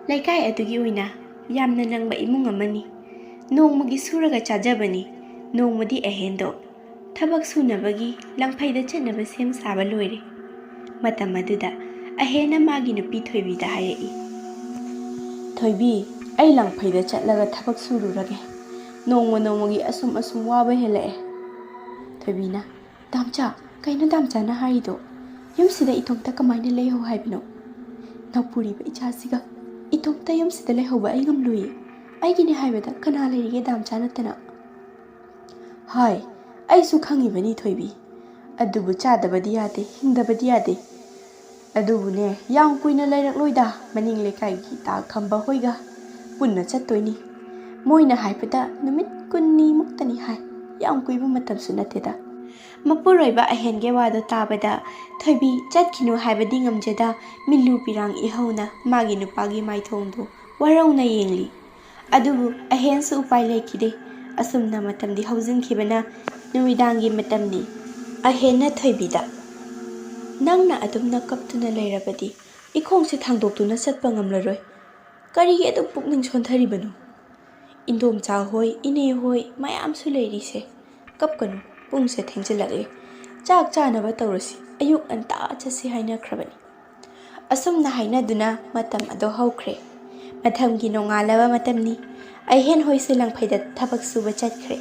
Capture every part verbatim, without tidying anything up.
ꯂꯩꯀꯥꯏ ꯑꯗꯨꯒꯤ ꯑꯣꯏꯅ ꯌꯥꯝꯅ ꯅꯪꯕ ꯏꯃꯨꯡ ꯑꯃꯅꯤ꯫ ꯅꯣꯡꯃꯒꯤ ꯁꯨꯔꯒ ꯆꯥꯖꯕꯅꯤ꯫ ꯅꯣꯡꯃꯗꯤ ꯑꯍꯦꯟꯗꯣ ꯊꯕꯛ ꯁꯨꯅꯕꯒꯤ ꯂꯪꯐꯩꯗ ꯆꯠꯅꯕ ꯁꯦꯝ ꯁꯥꯕ ꯂꯣꯏꯔꯦ꯫ ꯃꯇꯝ ꯑꯗꯨꯗ ꯑꯍꯦꯟꯅ ꯃꯥꯒꯤ ꯅꯨꯄꯤ ꯊꯣꯏꯕꯤꯗ ꯍꯥꯏꯔꯛꯏ, "ꯊꯣꯏꯕꯤ, ꯑꯩ ꯂꯪꯐꯩꯗ ꯆꯠꯂꯒ ꯊꯕꯛ ꯁꯨꯔꯨꯔꯒꯦ꯫ ꯅꯣꯡꯃ ꯅꯣꯡꯃꯒꯤ ꯑꯁꯨꯝ ꯑꯁꯨꯝ ꯋꯥꯕ ꯍꯦꯜꯂꯛꯑꯦ꯫" ꯊꯣꯏꯕꯤꯅ, "ꯗꯥꯝꯆꯥ, ꯀꯩꯅꯣ ꯗꯥꯝꯆꯥꯅ ꯍꯥꯏꯔꯤꯗꯣ? ꯌꯨꯝꯁꯤꯗ ꯏꯇꯣꯝꯇ ꯀꯃꯥꯏꯅ ꯂꯩꯍꯧ ꯍꯥꯏꯕꯅꯣ? ꯅꯧꯄꯨꯔꯤꯕ ꯏꯆꯥꯁꯤꯒ ꯏꯇꯣꯝꯇ ꯌꯨꯝꯁꯤꯗ ꯂꯩꯍꯧꯕ ꯑꯩ ꯉꯝꯂꯣꯏꯌꯦ꯫ ꯑꯩꯒꯤꯅꯦ ꯍꯥꯏꯕꯗ ꯀꯅꯥ ꯂꯩꯔꯤꯒꯦ ꯗꯥꯝꯆꯥ ꯅꯠꯇꯅ?" "ꯍꯥꯏ, ꯑꯩꯁꯨ ꯈꯪꯉꯤꯕꯅꯤ ꯊꯣꯏꯕꯤ꯫ ꯑꯗꯨꯕꯨ ꯆꯥꯗꯕꯗꯤ ꯌꯥꯗꯦ, ꯍꯤꯡꯗꯕꯗꯤ ꯌꯥꯗꯦ꯫ ꯑꯗꯨꯕꯨꯅꯦ, ꯌꯥꯝ ꯀꯨꯏꯅ ꯂꯩꯔꯛꯂꯣꯏꯗ, ꯃꯅꯤꯡ ꯂꯩꯀꯥꯏꯒꯤ ꯇꯥ ꯈꯝꯕ ꯍꯣꯏꯒ ꯄꯨꯟꯅ ꯆꯠꯇꯣꯏꯅꯤ꯫ ꯃꯣꯏꯅ ꯍꯥꯏꯕꯗ ꯅꯨꯃꯤꯠ ꯀꯨꯟꯅꯤꯃꯨꯛꯇꯅꯤ ꯍꯥꯏ꯫ ꯌꯥꯝ ꯀꯨꯏꯕ ꯃꯇꯝꯁꯨ ꯅꯠꯇꯦꯗ꯫" ꯃꯄꯨꯔꯣꯏꯕ ꯑꯍꯦꯟꯒꯤ ꯋꯥꯗꯣ ꯇꯥꯕꯗ ꯊꯣꯏꯕꯤ ꯆꯠꯈꯤꯅꯨ ꯍꯥꯏꯕꯗꯤ ꯉꯝꯖꯗ, ꯃꯤꯠꯂꯨ ꯄꯤꯔꯥꯡ ꯏꯍꯧꯅ ꯃꯥꯒꯤ ꯅꯨꯄꯥꯒꯤ ꯃꯥꯏꯊꯣꯡꯗꯨ ꯋꯥꯔꯧꯅ ꯌꯦꯡꯂꯤ꯫ ꯑꯗꯨꯕꯨ ꯑꯍꯦꯟꯁꯨ ꯎꯄꯥꯏ ꯂꯩꯈꯤꯗꯦ꯫ ꯑꯁꯨꯝꯅ ꯃꯇꯝꯗꯤ ꯍꯧꯖꯤꯟꯈꯤꯕꯅ ꯅꯨꯃꯤꯗꯥꯡꯒꯤ ꯃꯇꯝꯅꯤ꯫ ꯑꯍꯦꯟꯅ ꯊꯣꯏꯕꯤꯗ, "ꯅꯪꯅ ꯑꯗꯨꯝꯅ ꯀꯞꯇꯨꯅ ꯂꯩꯔꯕꯗꯤ ꯏꯈꯣꯡꯁꯦ ꯊꯥꯡꯗꯣꯛꯇꯨꯅ ꯆꯠꯄ ꯉꯝꯂꯔꯣꯏ꯫ ꯀꯔꯤꯒꯤ ꯑꯗꯨꯛ ꯄꯨꯛꯅꯤꯡ ꯁꯣꯟꯊꯔꯤꯕꯅꯣ? ꯏꯟꯗꯣꯝꯆꯥ ꯍꯣꯏ, ꯏꯅꯦ ꯍꯣꯏ ꯃꯌꯥꯝꯁꯨ ꯂꯩꯔꯤꯁꯦ꯫ ꯀꯞꯀꯅꯨ, ꯄꯨꯡꯁꯦ ꯊꯦꯡꯖꯤꯜꯂꯛꯂꯦ꯫ ꯆꯥꯛ ꯆꯥꯅꯕ ꯇꯧꯔꯁꯤ, ꯑꯌꯨꯛ ꯉꯟꯇꯥ ꯆꯠꯁꯤ ꯍꯥꯏꯅꯈ꯭ꯔꯕꯅꯤ꯫" ꯑꯁꯨꯝꯅ ꯍꯥꯏꯅꯗꯨꯅ ꯃꯇꯝ ꯑꯗꯣ ꯍꯧꯈ꯭ꯔꯦ꯫ ꯃꯊꯪꯒꯤ ꯅꯣꯡꯉꯥꯜꯂꯕ ꯃꯇꯝꯅꯤ꯫ ꯑꯍꯦꯟ ꯍꯣꯏꯁꯨ ꯂꯪꯐꯩꯗ ꯊꯕꯛ ꯁꯨꯕ ꯆꯠꯈ꯭ꯔꯦ꯫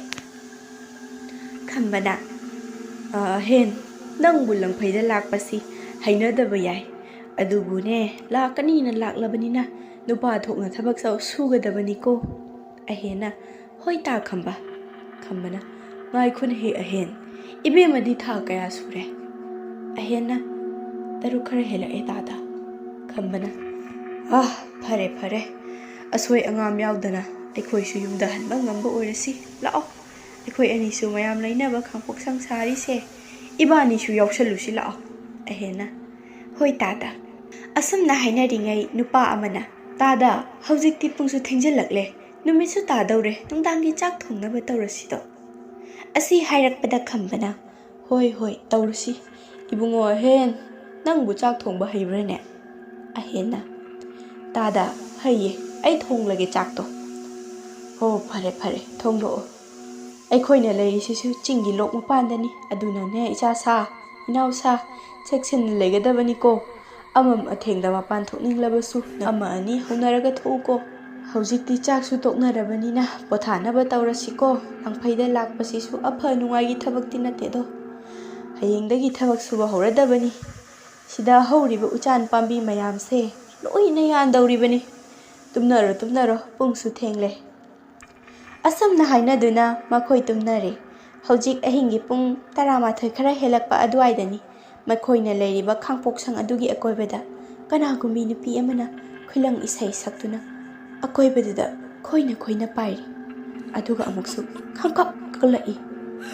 ꯈꯝꯕꯅ, "ꯑꯍꯦꯟ, ꯅꯪꯕꯨ ꯂꯪꯐꯩꯗ ꯂꯥꯛꯄꯁꯤ ꯍꯩꯅꯗꯕ ꯌꯥꯏ꯫ ꯑꯗꯨꯕꯨꯅꯦ, ꯂꯥꯛꯀꯅꯤꯅ ꯂꯥꯛꯂꯕꯅꯤꯅ ꯅꯨꯄꯥ ꯊꯣꯛꯅ ꯊꯕꯛ ꯁꯨꯒꯗꯕꯅꯤꯀꯣ꯫" ꯑꯍꯦꯟꯅ, "ꯍꯣꯏ ꯇꯥ ꯈꯝꯕ꯫" ꯈꯝꯕꯅ, "ꯉꯥꯏꯈꯣꯅꯦꯍꯦ ꯑꯍꯦꯟ, ꯏꯕꯦꯝꯃꯗꯤ ꯊꯥ ꯀꯌꯥ ꯁꯨꯔꯦ?" ꯑꯍꯦꯟꯅ, "ꯇꯔꯨꯛ ꯈꯔ ꯍꯦꯜꯂꯛꯑꯦ ꯇꯥꯗ꯫" ꯈꯝꯕꯅ, "ꯑꯥ, ꯐꯔꯦ ꯐꯔꯦ, ꯑꯁꯣꯏ ꯑꯉꯥꯝ ꯌꯥꯎꯗꯅ ꯑꯩꯈꯣꯏꯁꯨ ꯌꯨꯝꯗ ꯍꯟꯕ ꯉꯝꯕ ꯑꯣꯏꯔꯁꯤ꯫ ꯂꯥꯛꯑꯣ, ꯑꯩꯈꯣꯏ ꯑꯅꯤꯁꯨ ꯃꯌꯥꯝ ꯂꯩꯅꯕ ꯈꯥꯡꯄꯣꯛꯁꯪ ꯁꯥꯔꯤꯁꯦ, ꯏꯕꯥꯅꯤꯁꯨ ꯌꯥꯎꯁꯜꯂꯨꯁꯤ ꯂꯥꯛꯑꯣ꯫" ꯑꯍꯦꯟꯅ, "ꯍꯣꯏ ꯇꯥꯗ꯫" ꯑꯁꯨꯝꯅ ꯍꯥꯏꯅꯔꯤꯉꯩ ꯅꯨꯄꯥ ꯑꯃꯅ, "ꯇꯥꯗ, ꯍꯧꯖꯤꯛꯇꯤ ꯄꯨꯡꯁꯨ ꯊꯦꯡꯖꯤꯜꯂꯛꯂꯦ, ꯅꯨꯃꯤꯠꯁꯨ ꯇꯥꯗꯧꯔꯦ, ꯅꯨꯡꯗꯥꯡꯒꯤ ꯆꯥꯛ ꯊꯣꯡꯅꯕ ꯇꯧꯔꯁꯤꯗꯣ꯫" ꯑꯁꯤ ꯍꯥꯏꯔꯛꯄꯗ ꯈꯝꯕꯅ, "ꯍꯣꯏ ꯍꯣꯏ, ꯇꯧꯔꯁꯤ꯫ ꯏꯕꯨꯡꯉꯣ ꯑꯍꯦꯟ, ꯅꯪꯕꯨ ꯆꯥꯛ ꯊꯣꯡꯕ ꯍꯩꯕ꯭ꯔꯥꯅꯦ?" ꯑꯍꯦꯟꯅ, "ꯇꯥꯗ, "ꯐꯩꯌꯦ, ꯑꯩ ꯊꯣꯡꯂꯒꯦ ꯆꯥꯛꯇꯣ"꯫ "ꯍꯣ, ꯐꯔꯦ ꯐꯔꯦ, ꯊꯣꯡꯗꯣꯛꯑꯣ꯫ ꯑꯩꯈꯣꯏꯅ ꯂꯩꯔꯤꯁꯤꯁꯨ ꯆꯤꯡꯒꯤ ꯂꯣꯛ ꯃꯄꯥꯟꯗꯅꯤ, ꯑꯗꯨꯅꯅꯦ ꯏꯆꯥ ꯁꯥ, ꯏꯅꯥꯎ ꯁꯥ, ꯆꯦꯛꯁꯤꯟꯅ ꯂꯩꯒꯗꯕꯅꯤꯀꯣ꯫ ꯑꯃꯝ ꯑꯊꯦꯡꯗ ꯃꯄꯥꯟ ꯊꯣꯛꯅꯤꯡꯂꯕꯁꯨ ꯑꯃ ꯑꯅꯤ ꯍꯧꯅꯔꯒ ꯊꯣꯛꯎꯀꯣ꯫ ꯍꯧꯖꯤꯛꯇꯤ ꯆꯥꯛꯁꯨ ꯇꯣꯛꯅꯔꯕꯅꯤꯅ ꯄꯣꯊꯥꯅꯕ ꯇꯧꯔꯁꯤꯀꯣ꯫ ꯂꯪꯐꯩꯗ ꯂꯥꯛꯄꯁꯤꯁꯨ ꯑꯐ ꯅꯨꯡꯉꯥꯏꯒꯤ ꯊꯕꯛꯇꯤ ꯅꯠꯇꯦꯗꯣ꯫ ꯍꯌꯦꯡꯗꯒꯤ ꯊꯕꯛ ꯁꯨꯕ ꯍꯧꯔꯗꯕꯅꯤ꯫ ꯁꯤꯗ ꯍꯧꯔꯤꯕ ꯎꯆꯥꯟ ꯄꯥꯝꯕꯤ ꯃꯌꯥꯝꯁꯦ ꯂꯣꯏꯅ ꯌꯥꯟꯗꯧꯔꯤꯕꯅꯤ꯫ ꯇꯨꯝꯅꯔꯣ, ꯇꯨꯝꯅꯔꯣ, ꯄꯨꯡꯁꯨ ꯊꯦꯡꯂꯦ"꯫ ꯑꯁꯨꯝꯅ ꯍꯥꯏꯅꯗꯨꯅ ꯃꯈꯣꯏ ꯇꯨꯝꯅꯔꯦ꯫ ꯍꯧꯖꯤꯛ ꯑꯍꯤꯡꯒꯤ ꯄꯨꯡ ꯇꯔꯥꯃꯥꯊꯣꯏ ꯈꯔ ꯍꯦꯜꯂꯛꯄ ꯑꯗꯨꯋꯥꯏꯗꯅꯤ꯫ ꯃꯈꯣꯏꯅ ꯂꯩꯔꯤꯕ ꯈꯥꯡꯄꯣꯛꯁꯪ ꯑꯗꯨꯒꯤ ꯑꯀꯣꯏꯕꯗ ꯀꯅꯥꯒꯨꯝꯕꯤ ꯅꯨꯄꯤ ꯑꯃꯅ ꯈꯨꯂꯪ ꯏꯁꯩ ꯁꯛꯇꯨꯅ ꯑꯀꯣꯏꯕꯗꯨꯗ ꯈꯣꯏꯅ ꯈꯣꯏꯅ ꯄꯥꯏꯔꯤ꯫ ꯑꯗꯨꯒ ꯑꯃꯨꯛꯁꯨ ꯈꯪꯀꯛ ꯀꯛꯂꯛꯏ꯫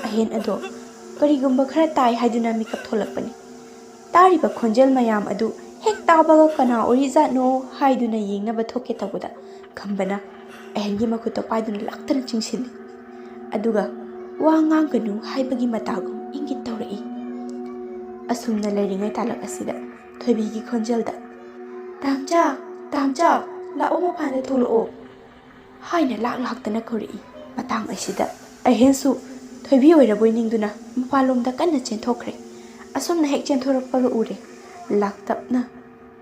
ꯑꯍꯦꯟ ꯑꯗꯣ ꯀꯔꯤꯒꯨꯝꯕ ꯈꯔ ꯇꯥꯏ ꯍꯥꯏꯗꯨꯅ ꯃꯤꯀꯞ ꯊꯣꯛꯂꯛꯄꯅꯤ꯫ ꯇꯥꯔꯤꯕ ꯈꯣꯟꯖꯦꯜ ꯃꯌꯥꯝ ꯑꯗꯨ ꯍꯦꯛ ꯇꯥꯕꯒ ꯀꯅꯥ ꯑꯣꯏꯔꯤꯖꯥꯠꯅꯣ ꯍꯥꯏꯗꯨꯅ ꯌꯦꯡꯅꯕ ꯊꯣꯛꯀꯦ ꯇꯧꯕꯗ, ꯈꯝꯕꯅ ꯑꯍꯦꯟꯒꯤ ꯃꯈꯨꯠꯇꯣ ꯄꯥꯏꯗꯨꯅ ꯂꯥꯛꯇꯅ ꯆꯤꯡꯁꯤꯜꯂꯤ꯫ ꯑꯗꯨꯒ ꯋꯥ ꯉꯥꯡꯒꯅꯨ ꯍꯥꯏꯕꯒꯤ ꯃꯇꯥꯒꯨꯝ ꯏꯪꯒꯤꯠ ꯇꯧꯔꯛꯏ꯫ ꯑꯁꯨꯝꯅ ꯂꯩꯔꯤꯉꯩ ꯇꯥꯂꯛ ꯑꯁꯤꯗ ꯊꯣꯏꯕꯤꯒꯤ ꯈꯣꯟꯖꯦꯜꯗ, "ꯇꯥꯝꯆꯥ, ꯇꯥꯝꯆꯥ, ꯂꯥꯛꯑꯣ, ꯃꯄꯥꯟꯗ ꯊꯣꯛꯂꯛꯑꯣ" ꯍꯥꯏꯅ ꯂꯥꯛ ꯂꯥꯛꯇꯅ ꯀꯧꯔꯛꯏ꯫ ꯃꯇꯥꯡ ꯑꯁꯤꯗ ꯑꯍꯦꯟꯁꯨ ꯊꯣꯏꯕꯤ ꯑꯣꯏꯔꯕꯣꯏ ꯅꯤꯡꯗꯨꯅ ꯃꯄꯥꯟꯂꯣꯝꯗ ꯀꯟꯅ ꯆꯦꯟꯊꯣꯛꯈ꯭ꯔꯦ꯫ ꯑꯁꯨꯝꯅ ꯍꯦꯛ ꯆꯦꯟꯊꯣꯔꯛꯄꯒ ꯎꯔꯦ, ꯂꯥꯛꯇꯞꯅ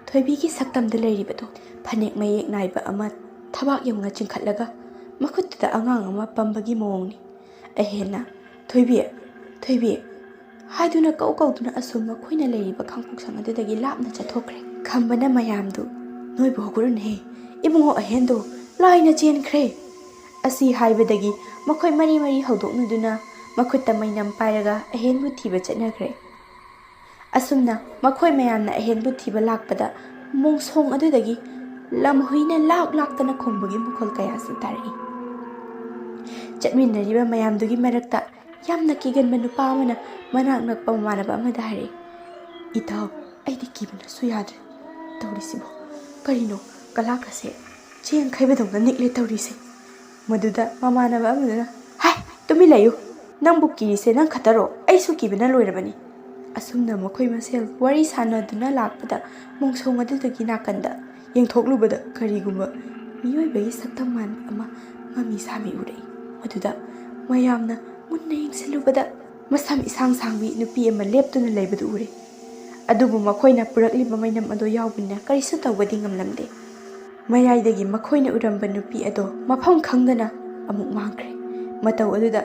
ꯊꯣꯏꯕꯤꯒꯤ ꯁꯛꯇꯝꯗ ꯂꯩꯔꯤꯕꯗꯣ ꯐꯅꯦꯛ ꯃꯌꯦꯛ ꯅꯥꯏꯕ ꯑꯃ ꯊꯕꯥꯛ ꯌꯧꯅ ꯆꯤꯡꯈꯠꯂꯒ ꯃꯈꯨꯠꯇꯨꯗ ꯑꯉꯥꯡ ꯑꯃ ꯄꯝꯕꯒꯤ ꯃꯑꯣꯡꯅꯤ꯫ ꯑꯍꯦꯟꯅ, "ꯊꯣꯏꯕꯤ, ꯊꯣꯏꯕꯤ" ꯍꯥꯏꯗꯨꯅ ꯀꯧ ꯀꯧꯗꯨꯅ ꯑꯁꯨꯝ ꯃꯈꯣꯏꯅ ꯂꯩꯔꯤꯕ ꯈꯥꯡꯄꯣꯛꯁꯪ ꯑꯗꯨꯗꯒꯤ ꯂꯥꯞꯅ ꯆꯠꯊꯣꯛꯈ꯭ꯔꯦ꯫ ꯈꯝꯕꯅ ꯃꯌꯥꯝꯗꯨ, "ꯅꯣꯏꯕꯨ ꯍꯧꯒꯠꯂꯨꯅꯍꯦ, ꯏꯕꯨꯡꯉꯣ ꯑꯍꯦꯟꯗꯣ ꯂꯥꯏꯅ ꯆꯦꯟꯈ꯭ꯔꯦ" ꯑꯁꯤ ꯍꯥꯏꯕꯗꯒꯤ ꯃꯈꯣꯏ ꯃꯔꯤ ꯃꯔꯤ ꯍꯧꯗꯣꯛꯅꯗꯨꯅ ꯃꯈꯨꯠꯇ ꯃꯩꯅꯝ ꯄꯥꯏꯔꯒ ꯑꯍꯦꯟꯕꯨ ꯊꯤꯕ ꯆꯠꯅꯈ꯭ꯔꯦ꯫ ꯑꯁꯨꯝꯅ ꯃꯈꯣꯏ ꯃꯌꯥꯝꯅ ꯑꯍꯦꯟꯕꯨ ꯊꯤꯕ ꯂꯥꯛꯄꯗ ꯃꯣꯡꯁꯣꯡ ꯑꯗꯨꯗꯒꯤ ꯂꯝꯍꯨꯏꯅ ꯂꯥꯛ ꯂꯥꯛꯇꯅ ꯈꯣꯡꯕꯒꯤ ꯃꯈꯣꯜ ꯀꯌꯥꯁꯨ ꯇꯥꯔꯛꯏ꯫ ꯆꯠꯃꯤꯟꯅꯔꯤꯕ ꯃꯌꯥꯝꯗꯨꯒꯤ ꯃꯔꯛꯇ ꯌꯥꯝꯅ ꯀꯤꯒꯟꯕ ꯅꯨꯄꯥ ꯑꯃꯅ ꯃꯅꯥꯛ ꯅꯛꯄ ꯃꯃꯥꯟꯅꯕ ꯑꯃꯗ ꯍꯥꯏꯔꯛꯏ, "ꯏꯇꯥꯎ, ꯑꯩꯗꯤ ꯀꯤꯕꯅꯁꯨ ꯌꯥꯗ꯭ꯔꯦ꯫ ꯇꯧꯔꯤꯁꯤꯕꯣ? ꯀꯔꯤꯅꯣ, ꯀꯂꯥꯛꯀꯁꯦ ꯆꯦꯡ ꯈꯩꯕꯗꯧꯅ ꯅꯤꯛꯂꯦ ꯇꯧꯔꯤꯁꯦ"꯫ ꯃꯗꯨꯗ ꯃꯃꯥꯟꯅꯕ ꯑꯃꯗꯨꯅ, "ꯍꯥꯏ, ꯇꯨꯃꯤꯟ ꯂꯩꯌꯨ꯫ ꯅꯪꯕꯨ ꯀꯤꯔꯤꯁꯦ ꯅꯪ ꯈꯛꯇꯔꯣ? ꯑꯩꯁꯨ ꯀꯤꯕꯅ ꯂꯣꯏꯔꯕꯅꯤ"꯫ ꯑꯁꯨꯝꯅ ꯃꯈꯣꯏ ꯃꯁꯦꯜ ꯋꯥꯔꯤ ꯁꯥꯟꯅꯗꯨꯅ ꯂꯥꯛꯄꯗ ꯃꯣꯡꯁꯣꯡ ꯑꯗꯨꯗꯒꯤ ꯅꯥꯀꯟꯗ ꯌꯦꯡꯊꯣꯛꯂꯨꯕꯗ ꯀꯔꯤꯒꯨꯝꯕ ꯃꯤꯑꯣꯏꯕꯒꯤ ꯁꯛꯇꯝ ꯃꯥꯟꯕ ꯑꯃ ꯃꯃꯤ ꯁꯥꯃꯤ ꯎꯔꯛꯏ꯫ ꯃꯗꯨꯗ ꯃꯌꯥꯝꯅ ꯃꯨꯟꯅ ꯌꯦꯡꯁꯤꯜꯂꯨꯕꯗ ꯃꯁꯝ ꯏꯁꯥꯡ ꯁꯥꯡꯕꯤ ꯅꯨꯄꯤ ꯑꯃ ꯂꯦꯞꯇꯨꯅ ꯂꯩꯕꯗꯨ ꯎꯔꯦ꯫ ꯑꯗꯨꯕꯨ ꯃꯈꯣꯏꯅ ꯄꯨꯔꯛꯂꯤꯕ ꯃꯩꯅꯝ ꯑꯗꯨ ꯌꯥꯎꯕꯅꯤꯅ ꯀꯔꯤꯁꯨ ꯇꯧꯕꯗꯤ ꯉꯝꯂꯝꯗꯦ꯫ ꯃꯌꯥꯏꯗꯒꯤ ꯃꯈꯣꯏꯅ ꯎꯔꯝꯕ ꯅꯨꯄꯤ ꯑꯗꯣ ꯃꯐꯝ ꯈꯪꯗꯅ ꯑꯃꯨꯛ ꯃꯥꯡꯈ꯭ꯔꯦ꯫ ꯃꯇꯧ ꯑꯗꯨꯗ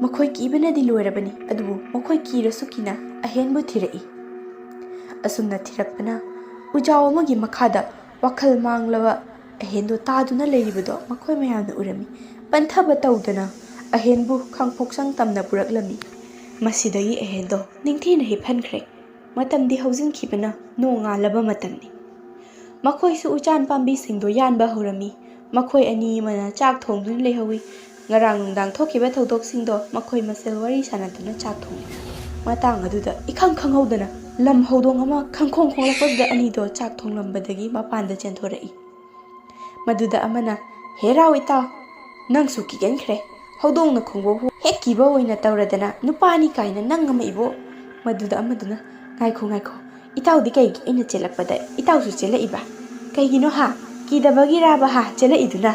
ꯃꯈꯣꯏ ꯀꯤꯕꯅꯗꯤ ꯂꯣꯏꯔꯕꯅꯤ, ꯑꯗꯨꯕꯨ ꯃꯈꯣꯏ ꯀꯤꯔꯁꯨ ꯀꯤꯅ ꯑꯍꯦꯟꯕꯨ ꯊꯤꯔꯛꯏ꯫ ꯑꯁꯨꯝꯅ ꯊꯤꯔꯛꯄꯅ ꯎꯖꯥꯎ ꯑꯃꯒꯤ ꯃꯈꯥꯗ ꯋꯥꯈꯜ ꯃꯥꯡꯂꯕ ꯑꯍꯦꯟꯗꯣ ꯇꯥꯗꯨꯅ ꯂꯩꯔꯤꯕꯗꯣ ꯃꯈꯣꯏ ꯃꯌꯥꯝꯅ ꯎꯔꯝꯃꯤ꯫ ꯄꯟꯊꯕ ꯇꯧꯗꯅ ꯑꯍꯦꯟꯕꯨ ꯈꯪꯐꯣꯛꯆꯪ ꯇꯝꯅ ꯄꯨꯔꯛꯂꯝꯃꯤ꯫ ꯃꯁꯤꯗꯒꯤ ꯑꯍꯦꯟꯗꯣ ꯅꯤꯡꯊꯤꯅ ꯍꯤꯞꯍꯟꯈ꯭ꯔꯦ꯫ ꯃꯇꯝꯗꯤ ꯍꯧꯖꯤꯟꯈꯤꯕꯅ ꯅꯣꯡꯉꯥꯜꯂꯕ ꯃꯇꯝꯅꯤ꯫ ꯃꯈꯣꯏꯁꯨ ꯎꯆꯥꯟ ꯄꯥꯝꯕꯤꯁꯤꯡꯗꯣ ꯌꯥꯟꯕ ꯍꯧꯔꯝꯃꯤ꯫ ꯃꯈꯣꯏ ꯑꯅꯤ ꯑꯃꯅ ꯆꯥꯛ ꯊꯣꯡꯗꯨꯅ ꯂꯩꯍꯧꯏ꯫ ꯉꯔꯥꯡ ꯅꯨꯡꯗꯥꯡ ꯊꯣꯛꯈꯤꯕ ꯊꯧꯗꯣꯛꯁꯤꯡꯗꯣ ꯃꯈꯣꯏ ꯃꯁꯦꯜ ꯋꯥꯔꯤ ꯁꯥꯟꯅꯗꯨꯅ ꯆꯥꯛ ꯊꯣꯡꯂꯤ꯫ ꯃꯇꯥꯡ ꯑꯗꯨꯗ ꯏꯈꯪ ꯈꯪꯍꯧꯗꯅ ꯂꯝ ꯍꯧꯗꯣꯡ ꯑꯃ ꯈꯪꯈꯣꯡ ꯈꯣꯡꯂꯛꯄꯗꯨꯗ ꯑꯅꯤꯗꯣ ꯆꯥꯛ ꯊꯣꯡꯂꯝꯕꯗꯒꯤ ꯃꯄꯥꯟꯗ ꯆꯦꯟꯊꯣꯔꯛꯏ꯫ ꯃꯗꯨꯗ ꯑꯃꯅ, "ꯍꯦ ꯔꯥꯎ ꯏꯇꯥꯎ, ꯅꯪꯁꯨ ꯀꯤꯒꯟꯈ꯭ꯔꯦ꯫ ꯍꯧꯗꯣꯡꯅ ꯈꯣꯡꯕꯕꯨ ꯍꯦꯛ ꯀꯤꯕ ꯑꯣꯏꯅ ꯇꯧꯔꯗꯅ ꯅꯨꯄꯥꯅꯤ ꯀꯥꯏꯅ ꯅꯪ ꯑꯃ ꯏꯕꯣ?" ꯃꯗꯨꯗ ꯑꯃꯗꯨꯅ, "ꯉꯥꯏꯈꯣ, ꯉꯥꯏꯈꯣ, ꯏꯇꯥꯎꯗꯤ ꯀꯩꯒꯤ ꯑꯩꯅ ꯆꯦꯜꯂꯛꯄꯗ ꯏꯇꯥꯎꯁꯨ ꯆꯦꯜꯂꯛꯏꯕ? ꯀꯩꯒꯤꯅꯣ ꯍꯥ? ꯀꯤꯗꯕꯒꯤꯔꯥꯕ ꯍꯥ ꯆꯦꯜꯂꯛꯏꯗꯨꯅ?"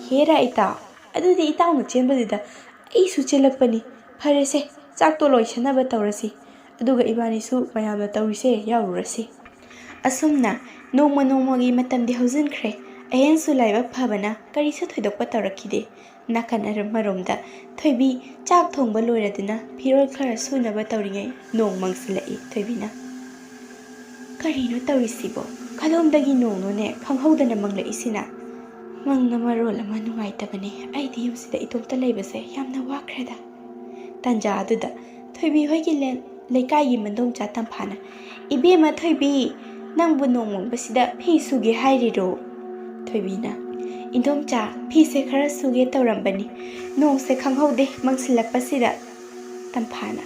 "ꯍꯦꯔꯥ ꯏꯇꯥꯎ, ꯑꯗꯨꯗꯤ ꯏꯇꯥꯎꯅ ꯆꯦꯟꯕꯗꯨꯗ ꯑꯩꯁꯨ ꯆꯦꯜꯂꯛꯄꯅꯤ꯫ ꯐꯔꯦꯁꯦ, ꯆꯥꯛꯇꯣ ꯂꯣꯏꯁꯟꯅꯕ ꯇꯧꯔꯁꯤ꯫ ꯑꯗꯨꯒ ꯏꯕꯥꯅꯤꯁꯨ ꯃꯌꯥꯝꯅ ꯇꯧꯔꯤꯁꯦ ꯌꯥꯎꯔꯨꯔꯁꯤ꯫" ꯑꯁꯨꯝꯅ ꯅꯣꯡꯃ ꯅꯣꯡꯃꯒꯤ ꯃꯇꯝꯗꯤ ꯍꯧꯖꯤꯟꯈ꯭ꯔꯦ꯫ ꯑꯍꯦꯟꯁꯨ ꯂꯥꯏꯕꯛ ꯐꯕꯅ ꯀꯔꯤꯁꯨ ꯊꯣꯏꯗꯣꯛꯄ ꯇꯧꯔꯛꯈꯤꯗꯦ꯫ ꯅꯥꯀꯟ ꯑꯃꯔꯣꯝꯗ ꯊꯣꯏꯕꯤ ꯆꯥꯛ ꯊꯣꯡꯕ ꯂꯣꯏꯔꯗꯨꯅ ꯐꯤꯔꯣꯜ ꯈꯔ ꯁꯨꯅꯕ ꯇꯧꯔꯤꯉꯩ ꯅꯣꯡ ꯃꯪꯁꯤꯜꯂꯛꯏ꯫ ꯊꯣꯏꯕꯤꯅ, "ꯀꯔꯤꯅꯣ ꯇꯧꯔꯤꯁꯤꯕꯣ? ꯀꯗꯣꯝꯗꯒꯤ ꯅꯣꯡꯅꯣꯅꯦ ꯈꯪꯍꯧꯗꯅ ꯃꯪꯂꯛꯏꯁꯤꯅ? ꯃꯪꯅ ꯃꯔꯣꯜ ꯑꯃ ꯅꯨꯡꯉꯥꯏꯇꯕꯅꯦ꯫ ꯑꯩꯗꯤ ꯌꯨꯝꯁꯤꯗ ꯏꯇꯣꯝꯇ ꯂꯩꯕꯁꯦ ꯌꯥꯝꯅ ꯋꯥꯈ꯭ꯔꯦꯗ꯫" ꯇꯟꯖꯥ ꯑꯗꯨꯗ ꯊꯣꯏꯕꯤ ꯍꯣꯏꯒꯤ ꯂꯦꯟ-, ꯂꯩꯀꯥꯏꯒꯤ ꯃꯟꯗꯣꯝꯆꯥ ꯇꯝꯐꯥꯅ, "ꯏꯕꯦꯝꯃ ꯊꯣꯏꯕꯤ, ꯅꯪꯕꯨ ꯅꯣꯡ ꯃꯪꯕꯁꯤꯗ ꯐꯤ ꯁꯨꯒꯦ ꯍꯥꯏꯔꯤꯔꯣ?" ꯊꯣꯏꯕꯤꯅ, "ꯏꯟꯗꯣꯝꯆꯥ, ꯐꯤꯁꯦ ꯈꯔ ꯁꯨꯒꯦ ꯇꯧꯔꯝꯕꯅꯤ꯫ ꯅꯣꯡꯁꯦ ꯈꯪꯍꯧꯗꯦ ꯃꯪꯁꯤꯜꯂꯛꯄꯁꯤꯗ꯫" ꯇꯝꯐꯥꯅ,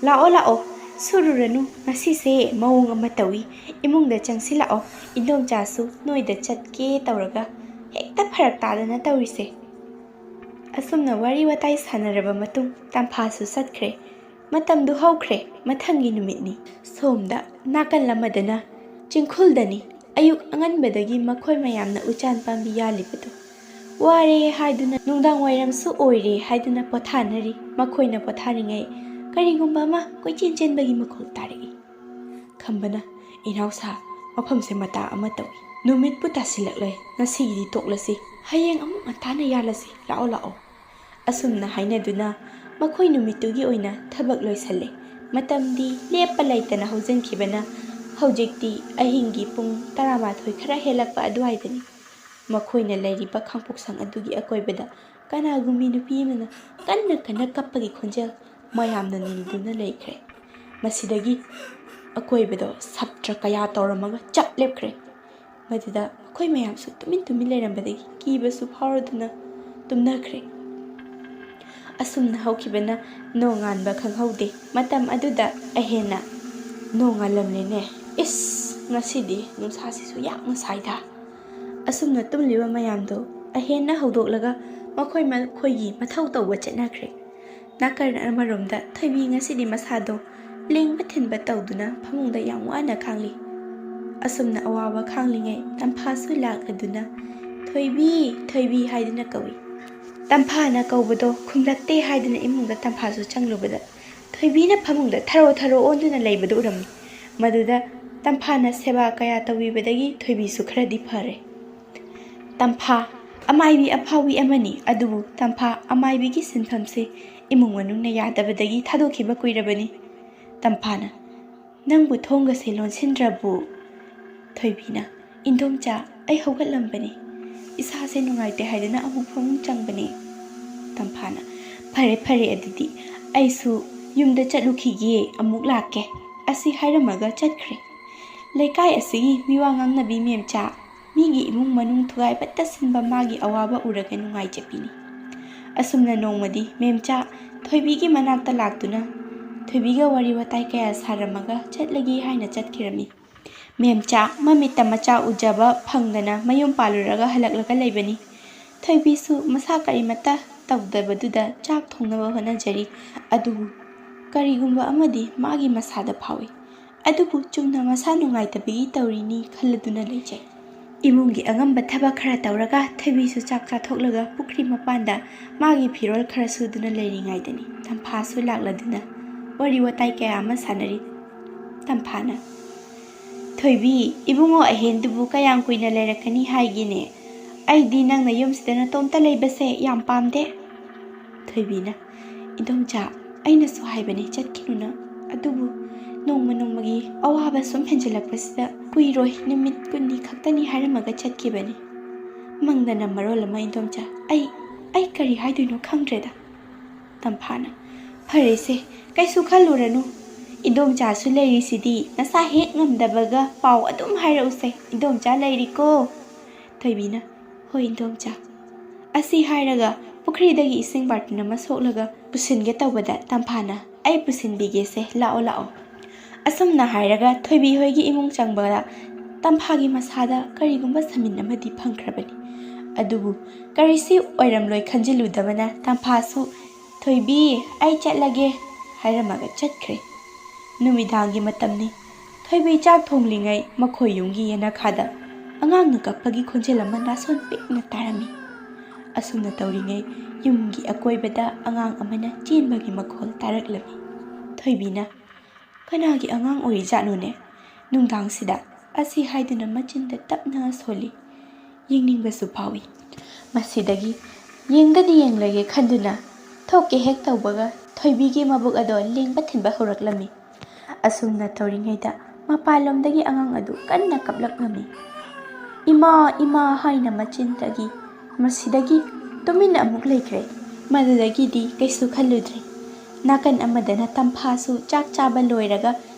"ꯂꯥꯛꯑꯣ, ꯂꯥꯛꯑꯣ, ꯁꯨꯔꯨꯔꯅꯨ꯫ ꯉꯁꯤꯁꯦ ꯃꯑꯣꯡ ꯑꯃ ꯇꯧꯏ꯫ ꯏꯃꯨꯡꯗ ꯆꯪꯁꯤꯜꯂꯛꯑꯣ꯫ ꯏꯟꯗꯣꯝꯆꯥꯁꯨ ꯅꯣꯏꯗ ꯆꯠꯀꯦ ꯇꯧꯔꯒ ꯍꯦꯛꯇ ꯐꯔꯛ ꯇꯥꯗꯅ ꯇꯧꯔꯤꯁꯦ꯫" ꯑꯁꯨꯝꯅ ꯋꯥꯔꯤ ꯋꯥꯇꯥꯏ ꯁꯥꯟꯅꯔꯕ ꯃꯇꯨꯡ ꯇꯝꯐꯥꯁꯨ ꯆꯠꯈ꯭ꯔꯦ꯫ ꯃꯇꯝꯗꯨ ꯍꯧꯈ꯭ꯔꯦ꯫ ꯃꯊꯪꯒꯤ ꯅꯨꯃꯤꯠꯅꯤ꯫ ꯁꯣꯝꯗ ꯅꯥꯀꯜ ꯑꯃꯗꯅ ꯆꯤꯡꯈꯨꯜꯗꯅꯤ꯫ ꯑꯌꯨꯛ ꯑꯉꯟꯕꯗꯒꯤ ꯃꯈꯣꯏ ꯃꯌꯥꯝꯅ ꯎꯆꯥꯟ ꯄꯥꯝꯕꯤ ꯌꯥꯜꯂꯤꯕꯗꯨ ꯋꯥꯔꯦ ꯍꯥꯏꯗꯨꯅ, ꯅꯨꯡꯗꯥꯡ ꯋꯥꯏꯔꯝꯁꯨ ꯑꯣꯏꯔꯦ ꯍꯥꯏꯗꯨꯅ ꯄꯣꯊꯥꯅꯔꯤ꯫ ꯃꯈꯣꯏꯅ ꯄꯣꯊꯥꯔꯤꯉꯩ ꯀꯔꯤꯒꯨꯝꯕ ꯑꯃ ꯀꯣꯏꯆꯦꯟ ꯆꯦꯟꯕꯒꯤ ꯃꯈꯣꯜ ꯇꯥꯔꯛꯏ꯫ ꯈꯝꯕꯅ, "ꯏꯅꯥꯎꯁꯥ, ꯃꯐꯝꯁꯦ ꯃꯇꯥ ꯑꯃ ꯇꯧꯏ꯫ ꯅꯨꯃꯤꯠꯄꯨ ꯇꯥꯁꯤꯜꯂꯛꯂꯦ꯫ ꯉꯁꯤꯒꯤꯗꯤ ꯇꯣꯛꯂꯁꯤ꯫ ꯍꯌꯦꯡ ꯑꯃꯨꯛ ꯉꯟꯇꯥꯅ ꯌꯥꯜꯂꯁꯤ꯫ ꯂꯥꯛꯑꯣ, ꯂꯥꯛꯑꯣ"꯫ ꯑꯁꯨꯝꯅ ꯍꯥꯏꯅꯗꯨꯅ ꯃꯈꯣꯏ ꯅꯨꯃꯤꯠꯇꯨꯒꯤ ꯑꯣꯏꯅ ꯊꯕꯛ ꯂꯣꯏꯁꯜꯂꯦ꯫ ꯃꯇꯝꯗꯤ ꯂꯦꯞꯄ ꯂꯩꯇꯅ ꯍꯧꯖꯤꯟꯈꯤꯕꯅ ꯍꯧꯖꯤꯛꯇꯤ ꯑꯍꯤꯡꯒꯤ ꯄꯨꯡ ꯇꯔꯥꯃꯥꯊꯣꯏ ꯈꯔ ꯍꯦꯜꯂꯛꯄ ꯑꯗꯨꯋꯥꯏꯗꯅꯤ꯫ ꯃꯈꯣꯏꯅ ꯂꯩꯔꯤꯕ ꯈꯥꯡꯄꯣꯛꯁꯪ ꯑꯗꯨꯒꯤ ꯑꯀꯣꯏꯕꯗ ꯀꯅꯥꯒꯨꯝꯕꯤ ꯅꯨꯄꯤ ꯑꯃꯅ ꯀꯟꯅ ꯀꯟꯅ ꯀꯞꯄꯒꯤ ꯈꯣꯟꯖꯦꯜ ꯃꯌꯥꯝꯅ ꯅꯤꯜꯗꯨꯅ ꯂꯩꯈ꯭ꯔꯦ꯫ ꯃꯁꯤꯗꯒꯤ ꯑꯀꯣꯏꯕꯗꯣ ꯁꯞꯇ꯭ꯔ ꯀꯌꯥ ꯇꯧꯔꯝꯃꯒ ꯆꯞ ꯂꯦꯞꯈ꯭ꯔꯦ꯫ ꯃꯗꯨꯗ ꯃꯈꯣꯏ ꯃꯌꯥꯝꯁꯨ ꯇꯨꯃꯤꯟ ꯇꯨꯃꯤꯟ ꯂꯩꯔꯝꯕꯗꯒꯤ ꯀꯤꯕꯁꯨ ꯐꯥꯎꯔꯗꯨꯅ ꯇꯨꯝꯅꯈ꯭ꯔꯦ꯫ ꯑꯁꯨꯝꯅ ꯍꯧꯈꯤꯕꯅ ꯅꯣꯡꯉꯥꯟꯕ ꯈꯪꯍꯧꯗꯦ꯫ ꯃꯇꯝ ꯑꯗꯨꯗ ꯑꯍꯦꯟꯅ ꯅꯣꯡꯉꯥꯜꯂꯝꯂꯦꯅꯦ꯫ "ꯏꯁ, ꯉꯁꯤꯗꯤ ꯅꯨꯡꯁꯥꯁꯤꯁꯨ ꯌꯥꯝꯅ ꯁꯥꯏꯗ"꯫ ꯑꯁꯨꯝꯅ ꯇꯨꯝꯂꯤꯕ ꯃꯌꯥꯝꯗꯣ ꯑꯍꯦꯟꯅ ꯍꯧꯗꯣꯛꯂꯒ ꯃꯈꯣꯏ ꯃꯈꯣꯏꯒꯤ ꯃꯊꯧ ꯇꯧꯕ ꯆꯠꯅꯈ꯭ꯔꯦ꯫ ꯅꯥꯀꯟ ꯑꯃꯔꯣꯝꯗ ꯊꯣꯏꯕꯤ ꯉꯁꯤꯗꯤ ꯃꯁꯥꯗꯣ ꯂꯦꯡꯕ ꯊꯤꯟꯕ ꯇꯧꯗꯨꯅ ꯐꯃꯨꯡꯗ ꯌꯥꯝ ꯋꯥꯅ ꯈꯥꯡꯂꯤ꯫ ꯑꯁꯨꯝꯅ ꯑꯋꯥꯕ ꯈꯥꯡꯂꯤꯉꯩ ꯇꯝꯐꯥꯁꯨ ꯂꯥꯛꯂꯗꯨꯅ "ꯊꯣꯏꯕꯤ, ꯊꯣꯏꯕꯤ" ꯍꯥꯏꯗꯨꯅ ꯀꯧꯏ꯫ ꯇꯝꯐꯥꯅ ꯀꯧꯕꯗꯣ ꯈꯨꯝꯂꯛꯇꯦ ꯍꯥꯏꯗꯨꯅ ꯏꯃꯨꯡꯗ ꯇꯝꯐꯥꯁꯨ ꯆꯪꯂꯨꯕꯗ ꯊꯣꯏꯕꯤꯅ ꯐꯃꯨꯡꯗ ꯊꯔꯣ ꯊꯔꯣ ꯑꯣꯟꯗꯨꯅ ꯂꯩꯕꯗꯨ ꯎꯔꯝꯃꯤ꯫ ꯃꯗꯨꯗ ꯇꯝꯐꯥꯅ ꯁꯦꯕꯥ ꯀꯌꯥ ꯇꯧꯕꯤꯕꯗꯒꯤ ꯊꯣꯏꯕꯤꯁꯨ ꯈꯔꯗꯤ ꯐꯔꯦ꯫ ꯇꯝꯐꯥ ꯑꯃꯥꯏꯕꯤ ꯑꯐꯥꯎꯕꯤ ꯑꯃꯅꯤ, ꯑꯗꯨꯕꯨ ꯇꯝꯐꯥ ꯑꯃꯥꯏꯕꯤꯒꯤ ꯁꯤꯟꯐꯝꯁꯦ ꯏꯃꯨꯡ ꯃꯅꯨꯡꯅ ꯌꯥꯗꯕꯗꯒꯤ ꯊꯥꯗꯣꯛꯈꯤꯕ ꯀꯨꯏꯔꯕꯅꯤ꯫ ꯇꯝꯐꯥꯅ, "ꯅꯪꯕꯨ ꯊꯣꯡꯒꯁꯦ ꯂꯣꯟꯁꯤꯟꯗ꯭ꯔꯕꯨ?" ꯊꯣꯏꯕꯤꯅ, "ꯏꯟꯗꯣꯝꯆꯥ, ꯑꯩ ꯍꯧꯒꯠꯂꯝꯕꯅꯤ꯫ ꯏꯁꯥꯁꯦ ꯅꯨꯡꯉꯥꯏꯇꯦ ꯍꯥꯏꯗꯨꯅ ꯑꯃꯨꯛ ꯐꯃꯨꯡ ꯆꯪꯕꯅꯤ"꯫ ꯇꯝꯐꯥꯅ, "ꯐꯔꯦ, ꯐꯔꯦ, ꯑꯗꯨꯗꯤ ꯑꯩꯁꯨ ꯌꯨꯝꯗ ꯆꯠꯂꯨꯈꯤꯒꯦ, ꯑꯃꯨꯛ ꯂꯥꯛꯀꯦ"꯫ ꯑꯁꯤ ꯍꯥꯏꯔꯝꯃꯒ ꯆꯠꯈ꯭ꯔꯦ꯫ ꯂꯩꯀꯥꯏ ꯑꯁꯤꯒꯤ ꯃꯤꯋꯥ ꯉꯥꯡꯅꯕꯤ ꯃꯦꯝꯆꯥ, ꯃꯤꯒꯤ ꯏꯃꯨꯡ ꯃꯅꯨꯡ ꯊꯨꯒꯥꯏꯕꯇ ꯁꯤꯟꯕ ꯃꯥꯒꯤ ꯑꯋꯥꯕ ꯎꯔꯒ ꯅꯨꯡꯉꯥꯏꯖꯕꯤꯅꯤ꯫ ꯑꯁꯨꯝꯅ ꯅꯣꯡꯃꯗꯤ ꯃꯦꯝꯆꯥ ꯊꯣꯏꯕꯤꯒꯤ ꯃꯅꯥꯛꯇ ꯂꯥꯛꯇꯨꯅ ꯊꯣꯏꯕꯤꯒ ꯋꯥꯔꯤ ꯋꯥꯇꯥꯏ ꯀꯌꯥ ꯁꯥꯔꯝꯃꯒ ꯆꯠꯂꯒꯦ ꯍꯥꯏꯅ ꯆꯠꯈꯤꯔꯝꯃꯤ꯫ ꯃꯦꯝꯆꯥ ꯃꯃꯤꯠꯇ ꯃꯆꯥ ꯎꯖꯕ ꯐꯪꯗꯅ ꯃꯌꯨꯝ ꯄꯥꯜꯂꯨꯔꯒ ꯍꯜꯂꯛꯂꯒ ꯂꯩꯕꯅꯤ꯫ ꯊꯣꯏꯕꯤꯁꯨ ꯃꯁꯥ ꯀꯔꯤꯃꯠꯇ ꯇꯧꯗꯕꯗꯨꯗ ꯆꯥꯛ ꯊꯣꯡꯅꯕ ꯍꯣꯠꯅꯖꯔꯤ꯫ ꯑꯗꯨꯕꯨ ꯀꯔꯤꯒꯨꯝꯕ ꯑꯃꯗꯤ ꯃꯥꯒꯤ ꯃꯁꯥꯗ ꯐꯥꯎꯏ꯫ ꯑꯗꯨꯕꯨ ꯆꯨꯝꯅ ꯃꯁꯥ ꯅꯨꯡꯉꯥꯏꯇꯕꯒꯤ ꯇꯧꯔꯤꯅꯤ ꯈꯜꯂꯗꯨꯅ ꯂꯩꯖꯩ꯫ ꯏꯃꯨꯡꯒꯤ ꯑꯉꯝꯕ ꯊꯕꯛ ꯈꯔ ꯇꯧꯔꯒ ꯊꯣꯏꯕꯤꯁꯨ ꯆꯥꯛ ꯆꯥꯊꯣꯛꯂꯒ ꯄꯨꯈ꯭ꯔꯤ ꯃꯄꯥꯟꯗ ꯃꯥꯒꯤ ꯐꯤꯔꯣꯜ ꯈꯔ ꯁꯨꯗꯨꯅ ꯂꯩꯔꯤꯉꯩꯗꯅꯤ ꯇꯝꯐꯥꯁꯨ ꯂꯥꯛꯂꯗꯨꯅ ꯋꯥꯔꯤ ꯋꯥꯇꯥꯏ ꯀꯌꯥ ꯑꯃ ꯁꯥꯟꯅꯔꯤ꯫ ꯇꯝꯐꯥꯅ, "ꯊꯣꯏꯕꯤ, ꯏꯕꯨꯡꯉꯣ ꯑꯍꯦꯟꯗꯨꯕꯨ ꯀꯌꯥꯝ ꯀꯨꯏꯅ ꯂꯩꯔꯛꯀꯅꯤ ꯍꯥꯏꯒꯦꯅꯦ? ꯑꯩꯗꯤ ꯅꯪꯅ ꯌꯨꯝꯁꯤꯗ ꯅꯇꯣꯝꯇ ꯂꯩꯕꯁꯦ ꯌꯥꯝ ꯄꯥꯝꯗꯦ꯫" ꯊꯣꯏꯕꯤꯅ, "ꯏꯗꯣꯝꯆꯥ, ꯑꯩꯅꯁꯨ ꯍꯥꯏꯕꯅꯤ ꯆꯠꯈꯤꯅꯨꯅ, ꯑꯗꯨꯕꯨ ꯅꯣꯡꯃ ꯅꯣꯡꯃꯒꯤ ꯑꯋꯥꯕ ꯁꯨꯝ ꯍꯦꯟꯖꯜꯂꯛꯄꯁꯤꯗ ꯀꯨꯏꯔꯣꯏ, ꯅꯨꯃꯤꯠ ꯀꯨꯟꯅꯤ ꯈꯛꯇꯅꯤ ꯍꯥꯏꯔꯝꯃꯒ ꯆꯠꯈꯤꯕꯅꯤ꯫ ꯃꯪꯗꯅ ꯃꯔꯣꯜ ꯑꯃ ꯏꯗꯣꯝꯆꯥ, ꯑꯩ, ꯑꯩ ꯀꯔꯤ ꯍꯥꯏꯗꯣꯏꯅꯣ ꯈꯪꯗ꯭ꯔꯦꯗ꯫" ꯇꯝꯐꯥꯅ, "ꯐꯔꯦꯁꯦ, ꯀꯩꯁꯨ ꯈꯜꯂꯨꯔꯅꯨ꯫ ꯏꯗꯣꯝꯆꯥꯁꯨ ꯂꯩꯔꯤꯁꯤꯗꯤ, ꯅꯁꯥ ꯍꯦꯛ ꯉꯝꯗꯕꯒ ꯄꯥꯎ ꯑꯗꯨꯝ ꯍꯥꯏꯔꯛꯎꯁꯦ, ꯏꯗꯣꯝꯆꯥ ꯂꯩꯔꯤꯀꯣ꯫" ꯊꯣꯏꯕꯤꯅ, "ꯍꯣꯏ ꯏꯗꯣꯝꯆꯥ꯫" ꯑꯁꯤ ꯍꯥꯏꯔꯒ ꯄꯨꯈ꯭ꯔꯤꯗꯒꯤ ꯏꯁꯤꯡ ꯕꯥꯔꯇꯤꯟ ꯑꯃ ꯁꯣꯛꯂꯒ ꯄꯨꯁꯤꯟꯒꯦ ꯇꯧꯕꯗ ꯇꯝꯐꯥꯅ, "ꯑꯩ ꯄꯨꯁꯤꯟꯕꯤꯒꯦꯁꯦ, ꯂꯥꯛꯑꯣ, ꯂꯥꯛꯑꯣ꯫" ꯑꯁꯨꯝꯅ ꯍꯥꯏꯔꯒ ꯊꯣꯏꯕꯤ ꯍꯣꯏꯒꯤ ꯏꯃꯨꯡ ꯆꯪꯕꯗ ꯇꯝꯐꯥꯒꯤ ꯃꯁꯥꯗ ꯀꯔꯤꯒꯨꯝꯕ ꯁꯃꯤꯟ ꯑꯃꯗꯤ ꯐꯪꯈ꯭ꯔꯕꯅꯤ꯫ ꯑꯗꯨꯕꯨ ꯀꯔꯤꯁꯤ ꯑꯣꯏꯔꯝꯂꯣꯏ ꯈꯟꯖꯤꯜꯂꯨꯗꯕꯅ ꯇꯝꯐꯥꯁꯨ "ꯊꯣꯏꯕꯤ, ꯑꯩ ꯆꯠꯂꯒꯦ" ꯍꯥꯏꯔꯝꯃꯒ ꯆꯠꯈ꯭ꯔꯦ꯫ ꯅꯨꯃꯤꯗꯥꯡꯒꯤ ꯃꯇꯝꯅꯤ꯫ ꯊꯣꯏꯕꯤ ꯆꯥꯛ ꯊꯣꯡꯂꯤꯉꯩ ꯃꯈꯣꯏ ꯌꯨꯝꯒꯤ ꯌꯦꯅꯈꯥꯗ ꯑꯉꯥꯡꯅ ꯀꯞꯄꯒꯤ ꯈꯣꯟꯖꯦꯜ ꯑꯃ ꯅꯥꯁꯣꯟ ꯄꯤꯛꯅ ꯇꯥꯔꯝꯃꯤ꯫ ꯑꯁꯨꯝꯅ ꯇꯧꯔꯤꯉꯩ ꯌꯨꯝꯒꯤ ꯑꯀꯣꯏꯕꯗ ꯑꯉꯥꯡ ꯑꯃꯅ ꯆꯦꯟꯕꯒꯤ ꯃꯈꯣꯜ ꯇꯥꯔꯛꯂꯝꯃꯤ꯫ ꯊꯣꯏꯕꯤꯅ, "ꯀꯅꯥꯒꯤ ꯑꯉꯥꯡ ꯑꯣꯏꯔꯤꯖꯥꯠꯅꯣꯅꯦ? ꯅꯨꯡꯗꯥꯡꯁꯤꯗ?" ꯑꯁꯤ ꯍꯥꯏꯗꯨꯅ ꯃꯆꯤꯟꯗ ꯇꯞꯅ ꯁꯣꯜꯂꯤ꯫ ꯌꯦꯡꯅꯤꯡꯕꯁꯨ ꯐꯥꯎꯏ꯫ ꯃꯁꯤꯗꯒꯤ ꯌꯦꯡꯗꯗꯤ ꯌꯦꯡꯂꯒꯦ ꯈꯟꯗꯨꯅ ꯊꯣꯛꯀꯦ ꯍꯦꯛ ꯇꯧꯕꯒ ꯊꯣꯏꯕꯤꯒꯤ ꯃꯕꯨꯛ ꯑꯗꯣ ꯂꯦꯡꯕ ꯊꯤꯟꯕ ꯍꯧꯔꯛꯂꯝꯃꯤ꯫ ꯑꯁꯨꯝꯅ ꯇꯧꯔꯤꯉꯩꯗ ꯃꯄꯥꯟꯂꯣꯝꯗꯒꯤ ꯑꯉꯥꯡ ꯑꯗꯨ ꯀꯟꯅ ꯀꯞꯂꯛꯂꯝꯃꯤ꯫ "ꯏꯃꯥ, ꯏꯃꯥ" ꯍꯥꯏꯅ ꯃꯆꯤꯟꯗꯒꯤ, ꯃꯁꯤꯗꯒꯤ ꯇꯨꯃꯤꯟꯅ ꯑꯃꯨꯛ ꯂꯩꯈ꯭ꯔꯦ꯫ ꯃꯗꯨꯗꯒꯤꯗꯤ ꯀꯩꯁꯨ ꯈꯜꯂꯨꯗ꯭ꯔꯦ꯫ ꯅꯥꯀꯟ ꯑꯃꯗꯅ ꯇꯝꯐꯥꯁꯨ ꯆꯥꯛ ꯆꯥꯕ ꯂꯣꯏꯔꯒ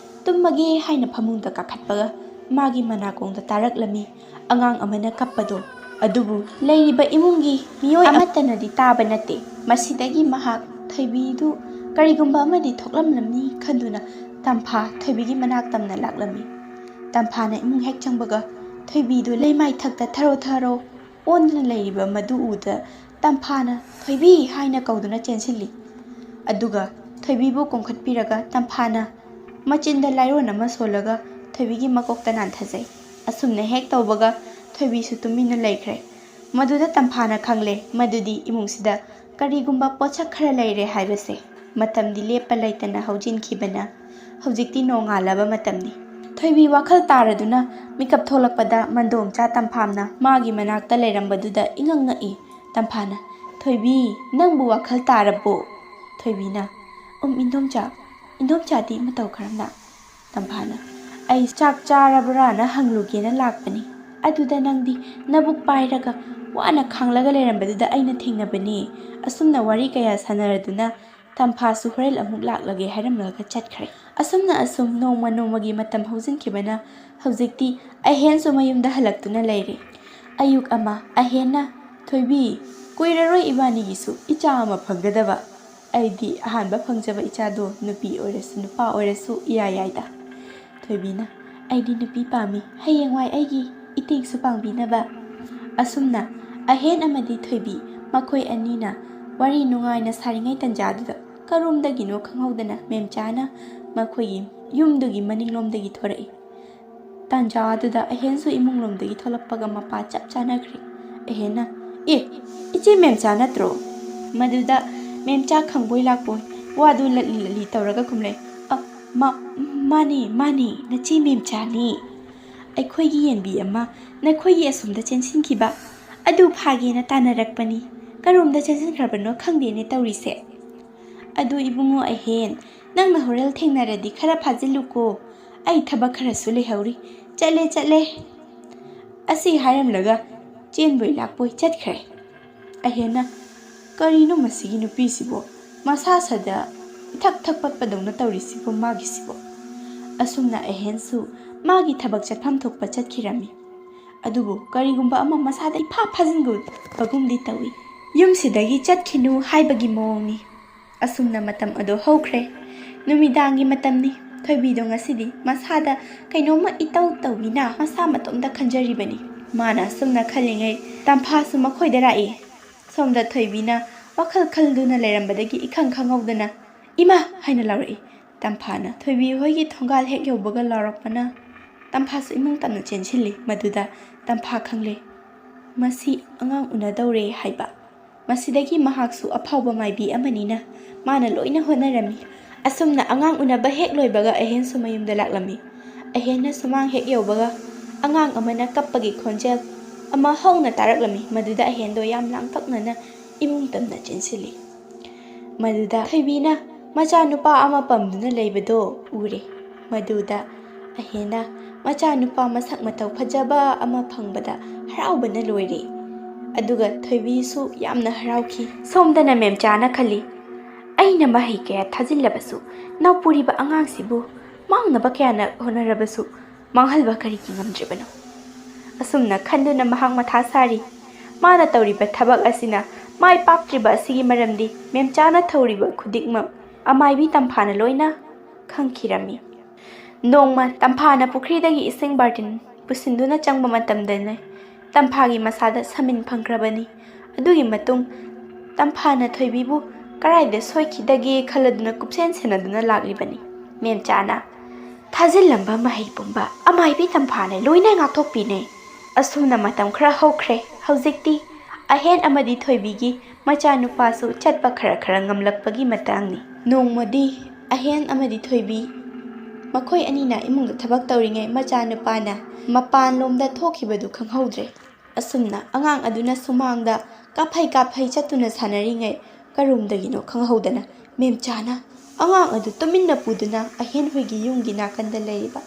ꯇꯨꯝꯃꯒꯦ ꯍꯥꯏꯅ ꯐꯃꯨꯡꯗ ꯀꯥꯈꯠꯄꯒ ꯃꯥꯒꯤ ꯃꯅꯥꯀꯣꯡꯗ ꯇꯥꯔꯛꯂꯝꯃꯤ ꯑꯉꯥꯡ ꯑꯃꯅ ꯀꯞꯄꯗꯣ꯫ ꯑꯗꯨꯕꯨ ꯂꯩꯔꯤꯕ ꯏꯃꯨꯡꯒꯤ ꯃꯤꯑꯣꯏ ꯑꯃꯠꯇꯅꯗꯤ ꯇꯥꯕ ꯅꯠꯇꯦ꯫ ꯃꯁꯤꯗꯒꯤ ꯃꯍꯥꯛ ꯊꯣꯏꯕꯤꯗꯨ ꯀꯔꯤꯒꯨꯝꯕ ꯑꯃꯗꯤ ꯊꯣꯛꯂꯝꯂꯝꯅꯤ ꯈꯟꯗꯨꯅ ꯇꯝꯐꯥ ꯊꯣꯏꯕꯤꯒꯤ ꯃꯅꯥꯛ ꯇꯝꯅ ꯂꯥꯛꯂꯝꯃꯤ꯫ ꯇꯝꯐꯥꯅ ꯏꯃꯨꯡ ꯍꯦꯛ ꯆꯪꯕꯒ ꯊꯣꯏꯕꯤꯗꯨ ꯂꯩꯃꯥꯏꯊꯛꯇ ꯊꯔꯣ ꯊꯔꯣ ꯑꯣꯟꯗꯨꯅ ꯂꯩꯔꯤꯕ ꯃꯗꯨ ꯎꯗ ꯇꯝꯐꯥꯅ "ꯊꯣꯏꯕꯤ" ꯍꯥꯏꯅ ꯀꯧꯗꯨꯅ ꯆꯦꯟꯁꯤꯜꯂꯤ꯫ ꯑꯗꯨꯒ ꯊꯣꯏꯕꯤꯕꯨ ꯀꯣꯡꯈꯠꯄꯤꯔꯒ ꯇꯝꯐꯥꯅ ꯃꯆꯤꯟꯗ ꯂꯥꯏꯔꯣꯟ ꯑꯃ ꯁꯣꯜꯂꯒ ꯊꯣꯏꯕꯤꯒꯤ ꯃꯀꯣꯛꯇ ꯅꯥꯟꯊꯖꯩ꯫ ꯑꯁꯨꯝꯅ ꯍꯦꯛ ꯇꯧꯕꯒ ꯊꯣꯏꯕꯤꯁꯨ ꯇꯨꯃꯤꯟꯅ ꯂꯩꯈ꯭ꯔꯦ꯫ ꯃꯗꯨꯗ ꯇꯝꯐꯥꯅ ꯈꯪꯂꯦ ꯃꯗꯨꯗꯤ ꯏꯃꯨꯡꯁꯤꯗ ꯀꯔꯤꯒꯨꯝꯕ ꯄꯣꯠꯁꯛ ꯈꯔ ꯂꯩꯔꯦ ꯍꯥꯏꯕꯁꯦ꯫ ꯃꯇꯝꯗꯤ ꯂꯦꯞꯄ ꯂꯩꯇꯅ ꯍꯧꯖꯤꯟꯈꯤꯕꯅ ꯍꯧꯖꯤꯛꯇꯤ ꯅꯣꯡꯉꯥꯜꯂꯕ ꯃꯇꯝꯅꯤ꯫ ꯊꯣꯏꯕꯤ ꯋꯥꯈꯜ ꯇꯥꯔꯗꯨꯅ ꯃꯤꯀꯞ ꯊꯣꯛꯂꯛꯄꯗ ꯃꯟꯗꯣꯝꯆꯥ ꯇꯝꯐꯥꯅ ꯃꯥꯒꯤ ꯃꯅꯥꯛꯇ ꯂꯩꯔꯝꯕꯗꯨꯗ ꯏꯉꯛ ꯉꯛꯏ꯫ ꯇꯝꯐꯥꯅ, "ꯊꯣꯏꯕꯤ, ꯅꯪꯕꯨ ꯋꯥꯈꯜ ꯇꯥꯔꯕꯣ?" ꯊꯣꯏꯕꯤꯅ, "ꯎꯝ, ꯏꯟꯗꯣꯝꯆꯥ, ꯏꯟꯗꯣꯝꯆꯥꯗꯤ ꯃꯇꯧ ꯀꯔꯝꯅ?" ꯇꯝꯐꯥꯅ, "ꯑꯩ ꯆꯥꯛ ꯆꯥꯔꯕ꯭ꯔꯥꯅ ꯍꯪꯂꯨꯒꯦꯅ ꯂꯥꯛꯄꯅꯤ꯫ ꯑꯗꯨꯗ ꯅꯪꯗꯤ ꯅꯕꯨꯛ ꯄꯥꯏꯔꯒ ꯋꯥꯅ ꯈꯥꯡꯂꯒ ꯂꯩꯔꯝꯕꯗꯨꯗ ꯑꯩꯅ ꯊꯦꯡꯅꯕꯅꯤ꯫ ꯑꯁꯨꯝꯅ ꯋꯥꯔꯤ ꯀꯌꯥ ꯁꯥꯟꯅꯔꯗꯨꯅ ꯇꯝꯐꯥꯁꯨ ꯍꯣꯔꯦꯟ ꯑꯃꯨꯛ ꯂꯥꯛꯂꯒꯦ" ꯍꯥꯏꯔꯝꯂꯒ ꯆꯠꯈ꯭ꯔꯦ꯫ ꯑꯁꯨꯝꯅ ꯑꯁꯨꯝ ꯅꯣꯡꯃ ꯅꯣꯡꯃꯒꯤ ꯃꯇꯝ ꯍꯧꯖꯤꯟꯈꯤꯕꯅ ꯍꯧꯖꯤꯛꯇꯤ ꯑꯍꯦꯟꯁꯨ ꯃꯌꯨꯝꯗ ꯍꯜꯂꯛꯇꯨꯅ ꯂꯩꯔꯦ꯫ ꯑꯌꯨꯛ ꯑꯃ ꯑꯍꯦꯟꯅ, "ꯊꯣꯏꯕꯤ, ꯀꯨꯏꯔꯔꯣꯏ ꯏꯕꯥꯅꯤꯒꯤꯁꯨ ꯏꯆꯥ ꯑꯃ ꯐꯪꯒꯗꯕ꯫ ꯑꯩꯗꯤ ꯑꯍꯥꯟꯕ ꯐꯪꯖꯕ ꯏꯆꯥꯗꯣ ꯅꯨꯄꯤ ꯑꯣꯏꯔꯁꯨ ꯅꯨꯄꯥ ꯑꯣꯏꯔꯁꯨ ꯏꯌꯥ ꯌꯥꯏꯗ꯫" ꯊꯣꯏꯕꯤꯅ, "ꯑꯩꯗꯤ ꯅꯨꯄꯤ ꯄꯥꯝꯃꯤ, ꯍꯌꯦꯡꯋꯥꯏ ꯑꯩꯒꯤ ꯏꯇꯦꯡꯁꯨ ꯄꯥꯡꯕꯤꯅꯕ꯫" ꯑꯁꯨꯝꯅ ꯑꯍꯦꯟ ꯑꯃꯗꯤ ꯊꯣꯏꯕꯤ ꯃꯈꯣꯏ ꯑꯅꯤꯅ ꯋꯥꯔꯤ ꯅꯨꯡꯉꯥꯏꯅ ꯁꯥꯔꯤꯉꯩ ꯇꯟꯖꯥꯗꯨꯗ ꯀꯔꯣꯝꯗꯒꯤꯅꯣ ꯈꯪꯍꯧꯗꯅ ꯃꯦꯝꯆꯥꯅ ꯃꯈꯣꯏꯒꯤ ꯌꯨꯝꯗꯨꯒꯤ ꯃꯅꯤꯡꯂꯣꯝꯗꯒꯤ ꯊꯣꯔꯛꯏ꯫ ꯇꯥꯟꯖꯥ ꯑꯗꯨꯗ ꯑꯍꯦꯟꯁꯨ ꯏꯃꯨꯡꯂꯣꯝꯗꯒꯤ ꯊꯣꯛꯂꯛꯄꯒ ꯃꯄꯥ ꯆꯞ ꯆꯥꯅꯈ꯭ꯔꯦ꯫ ꯑꯍꯦꯟꯅ, "ꯑꯦ, ꯏꯆꯦ ꯃꯦꯝꯆꯥ ꯅꯠꯇ꯭ꯔꯣ?" ꯃꯗꯨꯗ ꯃꯦꯝꯆꯥ ꯈꯪꯕꯣꯏ ꯂꯥꯛꯄꯣꯏ ꯋꯥꯗꯨ ꯂꯠꯂꯤ ꯂꯠꯂꯤ ꯇꯧꯔꯒ ꯈꯨꯝꯂꯦ, "ꯑ, ꯃꯥ-, ꯃꯥꯅꯦ, ꯃꯥꯅꯦ, ꯅꯆꯦ ꯃꯦꯝꯆꯥꯅꯦ꯫ ꯑꯩꯈꯣꯏꯒꯤ ꯌꯦꯟꯕꯤ ꯑꯃ ꯅꯈꯣꯏꯒꯤ ꯑꯁꯣꯝꯗ ꯆꯦꯟꯁꯤꯟꯈꯤꯕ ꯑꯗꯨ ꯐꯥꯒꯦꯅ ꯇꯥꯟꯅꯔꯛꯄꯅꯤ꯫ ꯀꯔꯣꯝꯗ ꯆꯦꯟꯁꯤꯟꯈ꯭ꯔꯕꯅꯣ ꯈꯪꯗꯦꯅꯦ ꯇꯧꯔꯤꯁꯦ꯫ ꯑꯗꯨ ꯏꯕꯨꯡꯉꯣ ꯑꯍꯦꯟ, ꯅꯪꯅ ꯍꯣꯔꯦꯟ ꯊꯦꯡꯅꯔꯗꯤ ꯈꯔ ꯐꯥꯖꯤꯜꯂꯨꯀꯣ꯫ ꯑꯩ ꯊꯕꯛ ꯈꯔꯁꯨ ꯂꯩꯍꯧꯔꯤ꯫ ꯆꯠꯂꯦ, ꯆꯠꯂꯦ꯫" ꯑꯁꯤ ꯍꯥꯏꯔꯝꯂꯒ ꯆꯦꯟꯕꯣꯏ ꯂꯥꯛꯄꯣꯏ ꯆꯠꯈ꯭ꯔꯦ꯫ ꯑꯍꯦꯟꯅ, "ꯀꯔꯤꯅꯣ ꯃꯁꯤꯒꯤ ꯅꯨꯄꯤꯁꯤꯕꯣ? ꯃꯁꯥꯁꯤꯗ ꯏꯊꯛ ꯊꯛ ꯄꯠꯄꯗꯧꯅ ꯇꯧꯔꯤꯁꯤꯕꯣ ꯃꯥꯒꯤꯁꯤꯕꯣ?" ꯑꯁꯨꯝꯅ ꯑꯍꯦꯟꯁꯨ ꯃꯥꯒꯤ ꯊꯕꯛ ꯆꯠꯐꯝ ꯊꯣꯛꯄ ꯆꯠꯈꯤꯔꯝꯃꯤ꯫ ꯑꯗꯨꯕꯨ ꯀꯔꯤꯒꯨꯝꯕ ꯑꯃ ꯃꯁꯥꯗ ꯏꯐꯥ ꯐꯥꯖꯤꯟꯕꯒꯨꯝꯗꯤ ꯇꯧꯏ꯫ ꯌꯨꯝꯁꯤꯗꯒꯤ ꯆꯠꯈꯤꯅꯨ ꯍꯥꯏꯕꯒꯤ ꯃꯑꯣꯡꯅꯤ꯫ ꯑꯁꯨꯝꯅ ꯃꯇꯝ ꯑꯗꯨ ꯍꯧꯈ꯭ꯔꯦ꯫ ꯅꯨꯃꯤꯗꯥꯡꯒꯤ ꯃꯇꯝꯅꯤ꯫ ꯊꯣꯏꯕꯤꯗꯣ ꯉꯁꯤꯗꯤ ꯃꯁꯥꯗ ꯀꯩꯅꯣꯝꯃ ꯏꯇꯧ ꯇꯧꯏꯅ ꯃꯁꯥ ꯃꯇꯣꯝꯇ ꯈꯟꯖꯔꯤꯕꯅꯤ꯫ ꯃꯥꯅ ꯑꯁꯨꯝꯅ ꯈꯜꯂꯤꯉꯩ ꯇꯝꯐꯥꯁꯨ ꯃꯈꯣꯏꯗ ꯂꯥꯛꯏ꯫ ꯁꯣꯝꯗ ꯊꯣꯏꯕꯤꯅ ꯋꯥꯈꯜ ꯈꯜꯗꯨꯅ ꯂꯩꯔꯝꯕꯗꯒꯤ ꯏꯈꯪ ꯈꯪꯍꯧꯗꯅ, "ꯏꯃꯥ!" ꯍꯥꯏꯅ ꯂꯥꯎꯔꯛꯏ꯫ ꯇꯝꯐꯥꯅ ꯊꯣꯏꯕꯤ ꯍꯣꯏꯒꯤ ꯊꯣꯡꯒꯥꯜ ꯍꯦꯛ ꯌꯧꯕꯒ ꯂꯥꯎꯔꯛꯄꯅ ꯇꯝꯐꯥꯁꯨ ꯏꯃꯨꯡ ꯇꯝꯅ ꯆꯦꯟꯁꯤꯜꯂꯤ꯫ ꯃꯗꯨꯗ ꯇꯝꯐꯥ ꯈꯪꯂꯦ, ꯃꯁꯤ ꯑꯉꯥꯡ ꯎꯅꯗꯧꯔꯦ ꯍꯥꯏꯕ꯫ ꯃꯁꯤꯗꯒꯤ ꯃꯍꯥꯛꯁꯨ ꯑꯐꯥꯎꯕ ꯃꯥꯏꯕꯤ ꯑꯃꯅꯤꯅ ꯃꯥꯅ ꯂꯣꯏꯅ ꯍꯣꯠꯅꯔꯝꯃꯤ꯫ ꯑꯁꯨꯝꯅ ꯑꯉꯥꯡ ꯎꯅꯕ ꯍꯦꯛ ꯂꯣꯏꯕꯒ ꯑꯍꯦꯟꯁꯨ ꯃꯌꯨꯝꯗ ꯂꯥꯛꯂꯝꯃꯤ꯫ ꯑꯍꯦꯟꯅ ꯁꯨꯃꯥꯡ ꯍꯦꯛ ꯌꯧꯕꯒ ꯑꯉꯥꯡ ꯑꯃꯅ ꯀꯞꯄꯒꯤ ꯈꯣꯟꯖꯦꯜ ꯑꯃ ꯍꯧꯅ ꯇꯥꯔꯛꯂꯝꯃꯤ꯫ ꯃꯗꯨꯗ ꯑꯍꯦꯟꯗꯣ ꯌꯥꯝ ꯂꯥꯡꯇꯛꯅꯅ ꯏꯃꯨꯡ ꯇꯝꯅ ꯆꯦꯟꯁꯤꯜꯂꯤ꯫ ꯃꯗꯨꯗ ꯊꯣꯏꯕꯤꯅ ꯃꯆꯥꯅꯨꯄꯥ ꯑꯃ ꯄꯝꯗꯨꯅ ꯂꯩꯕꯗꯣ ꯎꯔꯦ꯫ ꯃꯗꯨꯗ ꯑꯍꯦꯟꯅ ꯃꯆꯥꯅꯨꯄꯥ ꯃꯁꯛ ꯃꯇꯧ ꯐꯖꯕ ꯑꯃ ꯐꯪꯕꯗ ꯍꯔꯥꯎꯕꯅ ꯂꯣꯏꯔꯦ꯫ ꯑꯗꯨꯒ ꯊꯣꯏꯕꯤꯁꯨ ꯌꯥꯝꯅ ꯍꯔꯥꯎꯈꯤ꯫ ꯁꯣꯝꯗꯅ ꯃꯦꯝꯆꯥꯅ ꯈꯜꯂꯤ, "ꯑꯩꯅ ꯃꯍꯩ ꯀꯌꯥ ꯊꯥꯖꯤꯜꯂꯕꯁꯨ, ꯅꯥꯎꯄꯨꯔꯤꯕ ꯑꯉꯥꯡꯁꯤꯕꯨ ꯃꯥꯡꯅꯕ ꯀꯌꯥꯅ ꯍꯣꯠꯅꯔꯕꯁꯨ ꯃꯥꯡꯍꯟꯕ ꯀꯔꯤꯒꯤ ꯉꯝꯗ꯭ꯔꯤꯕꯅꯣ?" ꯑꯁꯨꯝꯅ ꯈꯟꯗꯨꯅ ꯃꯍꯥꯛ ꯃꯊꯥ ꯁꯥꯔꯤ꯫ ꯃꯥꯅ ꯇꯧꯔꯤꯕ ꯊꯕꯛ ꯑꯁꯤꯅ ꯃꯥꯏ ꯄꯥꯛꯇ꯭ꯔꯤꯕ ꯑꯁꯤꯒꯤ ꯃꯔꯝꯗꯤ ꯃꯦꯝꯆꯥꯅ ꯇꯧꯔꯤꯕ ꯈꯨꯗꯤꯡꯃꯛ ꯑꯃꯥꯏꯕꯤ ꯇꯝꯐꯥꯅ ꯂꯣꯏꯅ ꯈꯪꯈꯤꯔꯝꯃꯤ꯫ ꯅꯣꯡꯃ ꯇꯝꯐꯥꯅ ꯄꯨꯈ꯭ꯔꯤꯗꯒꯤ ꯏꯁꯤꯡ ꯕꯥꯔꯇꯤꯟ ꯄꯨꯁꯤꯟꯗꯨꯅ ꯆꯪꯕ ꯃꯇꯝꯗꯅꯦ ꯇꯝꯐꯥꯒꯤ ꯃꯁꯥꯗ ꯁꯃꯤꯟ ꯐꯪꯈ꯭ꯔꯕꯅꯤ꯫ ꯑꯗꯨꯒꯤ ꯃꯇꯨꯡ ꯇꯝꯐꯥꯅ ꯊꯣꯏꯕꯤꯕꯨ ꯀꯔꯥꯏꯗ ꯁꯣꯏꯈꯤꯗꯒꯦ ꯈꯜꯂꯗꯨꯅ ꯀꯨꯞꯁꯦꯟ ꯁꯦꯟꯅꯗꯨꯅ ꯂꯥꯛꯂꯤꯕꯅꯤ꯫ ꯃꯦꯝꯆꯥꯅ ꯊꯥꯖꯤꯜꯂꯝꯕ ꯃꯍꯩ ꯄꯨꯝꯕ ꯑꯃꯥꯏꯕꯤ ꯇꯝꯐꯥꯅ ꯂꯣꯏꯅ ꯉꯥꯛꯊꯣꯛꯄꯤꯅꯦ꯫ ꯑꯁꯨꯝꯅ ꯃꯇꯝ ꯈꯔ ꯍꯧꯈ꯭ꯔꯦ꯫ ꯍꯧꯖꯤꯛꯇꯤ ꯑꯍꯦꯟ ꯑꯃꯗꯤ ꯊꯣꯏꯕꯤꯒꯤ ꯃꯆꯥꯅꯨꯄꯥꯁꯨ ꯆꯠꯄ ꯈꯔ ꯈꯔ ꯉꯝꯂꯛꯄꯒꯤ ꯃꯇꯥꯡꯅꯤ꯫ ꯅꯣꯡꯃꯗꯤ ꯑꯍꯦꯟ ꯑꯃꯗꯤ ꯊꯣꯏꯕꯤ ꯃꯈꯣꯏ ꯑꯅꯤꯅ ꯏꯃꯨꯡꯗ ꯊꯕꯛ ꯇꯧꯔꯤꯉꯩ ꯃꯆꯥꯅꯨꯄꯥꯅ ꯃꯄꯥꯟꯂꯣꯝꯗ ꯊꯣꯛꯈꯤꯕꯗꯨ ꯈꯪꯍꯧꯗ꯭ꯔꯦ꯫ ꯑꯁꯨꯝꯅ ꯑꯉꯥꯡ ꯑꯗꯨꯅ ꯁꯨꯃꯥꯡꯗ ꯀꯥꯐꯩ ꯀꯥꯐꯩ ꯆꯠꯇꯨꯅ ꯁꯥꯟꯅꯔꯤꯉꯩ ꯀꯔꯣꯝꯗꯒꯤꯅꯣ ꯈꯪꯍꯧꯗꯅ ꯃꯦꯝꯆꯥꯅ ꯑꯉꯥꯡ ꯑꯗꯨ ꯇꯨꯃꯤꯟꯅ ꯄꯨꯗꯨꯅ ꯑꯍꯦꯟ ꯍꯣꯏꯒꯤ ꯌꯨꯝꯒꯤ ꯅꯥꯀꯟꯗ ꯂꯩꯔꯤꯕ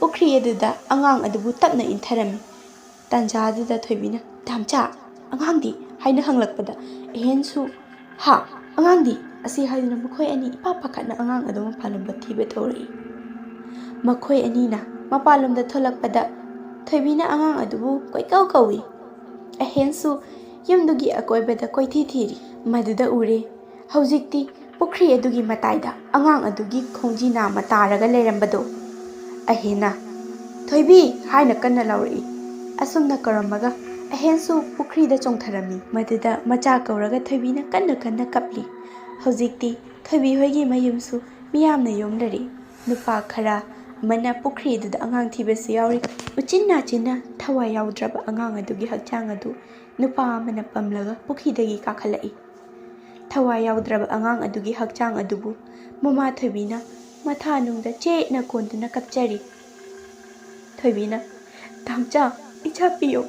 ꯄꯨꯈ꯭ꯔꯤ ꯑꯗꯨꯗ ꯑꯉꯥꯡ ꯑꯗꯨꯕꯨ ꯇꯞꯅ ꯏꯟꯊꯔꯝꯃꯤ꯫ ꯇꯥꯟꯖꯥ ꯑꯗꯨꯗ ꯊꯣꯏꯕꯤꯅ, "ꯇꯥꯝꯆꯥ, ꯑꯉꯥꯡꯗꯤ?" ꯍꯥꯏꯅ ꯍꯪꯂꯛꯄꯗ ꯑꯍꯦꯟꯁꯨ, "ꯍꯥ, ꯑꯉꯥꯡꯗꯤ?" ꯑꯁꯤ ꯍꯥꯏꯗꯨꯅ ꯃꯈꯣꯏ ꯑꯅꯤ ꯏꯄꯥ ꯄꯥꯈꯠꯅ ꯑꯉꯥꯡ ꯑꯗꯨ ꯃꯄꯥꯟꯂꯣꯝꯗ ꯊꯤꯕ ꯊꯧꯔꯛꯏ꯫ ꯃꯈꯣꯏ ꯑꯅꯤꯅ ꯃꯄꯥꯟꯂꯣꯝꯗ ꯊꯣꯛꯂꯛꯄꯗ ꯊꯣꯏꯕꯤꯅ ꯑꯉꯥꯡ ꯑꯗꯨꯕꯨ ꯀꯣꯏꯀꯧ ꯀꯧꯏ꯫ ꯑꯍꯦꯟꯁꯨ ꯌꯨꯝꯗꯨꯒꯤ ꯑꯀꯣꯏꯕꯗ ꯀꯣꯏꯊꯤ ꯊꯤꯔꯤ꯫ ꯃꯗꯨꯗ ꯎꯔꯦ, ꯍꯧꯖꯤꯛꯇꯤ ꯄꯨꯈ꯭ꯔꯤ ꯑꯗꯨꯒꯤ ꯃꯇꯥꯏꯗ ꯑꯉꯥꯡ ꯑꯗꯨꯒꯤ ꯈꯣꯡꯖꯤ ꯅꯥꯝꯃ ꯇꯥꯔꯒ ꯂꯩꯔꯝꯕꯗꯣ꯫ ꯑꯍꯦꯟꯅ, "ꯊꯣꯏꯕꯤ!" ꯍꯥꯏꯅ ꯀꯟꯅ ꯂꯥꯎꯔꯛꯏ꯫ ꯑꯁꯨꯝꯅ ꯀꯧꯔꯝꯃꯒ ꯑꯍꯦꯟꯁꯨ ꯄꯨꯈ꯭ꯔꯤꯗ ꯆꯣꯡꯊꯔꯝꯃꯤ꯫ ꯃꯗꯨꯗ ꯃꯆꯥ ꯀꯧꯔꯒ ꯊꯣꯏꯕꯤꯅ ꯀꯟꯅ ꯀꯟꯅ ꯀꯞꯂꯤ꯫ ꯍꯧꯖꯤꯛꯇꯤ ꯊꯣꯏꯕꯤ ꯍꯣꯏꯒꯤ ꯃꯌꯨꯝꯁꯨ ꯃꯤꯌꯥꯝꯅ ꯌꯣꯝꯂꯔꯤ꯫ ꯅꯨꯄꯥ ꯈꯔ ꯑꯃꯅ ꯄꯨꯈ꯭ꯔꯤ ꯑꯗꯨꯗ ꯑꯉꯥꯡ ꯊꯤꯕꯁꯨ ꯌꯥꯎꯔꯤ꯫ ꯎꯆꯤꯟ ꯅꯥꯆꯤꯟꯅ ꯊꯋꯥꯏ ꯌꯥꯎꯗ꯭ꯔꯕ ꯑꯉꯥꯡ ꯑꯗꯨꯒꯤ ꯍꯛꯆꯥꯡ ꯑꯗꯨ ꯅꯨꯄꯥ ꯑꯃꯅ ꯄꯝꯂꯒ ꯄꯨꯈ꯭ꯔꯤꯗꯒꯤ ꯀꯥꯈꯠꯂꯛꯏ꯫ ꯊꯋꯥꯏ ꯌꯥꯎꯗ꯭ꯔꯕ ꯑꯉꯥꯡ ꯑꯗꯨꯒꯤ ꯍꯛꯆꯥꯡ ꯑꯗꯨꯕꯨ ꯃꯃꯥ ꯊꯣꯏꯕꯤꯅ ꯃꯊꯥꯅꯨꯡꯗ ꯆꯦꯠꯅ ꯀꯣꯟꯗꯨꯅ ꯀꯞꯆꯔꯤ꯫ ꯊꯣꯏꯕꯤꯅ, "ꯇꯥꯝꯆꯥ, ꯏꯆꯥ ꯄꯤꯌꯣ,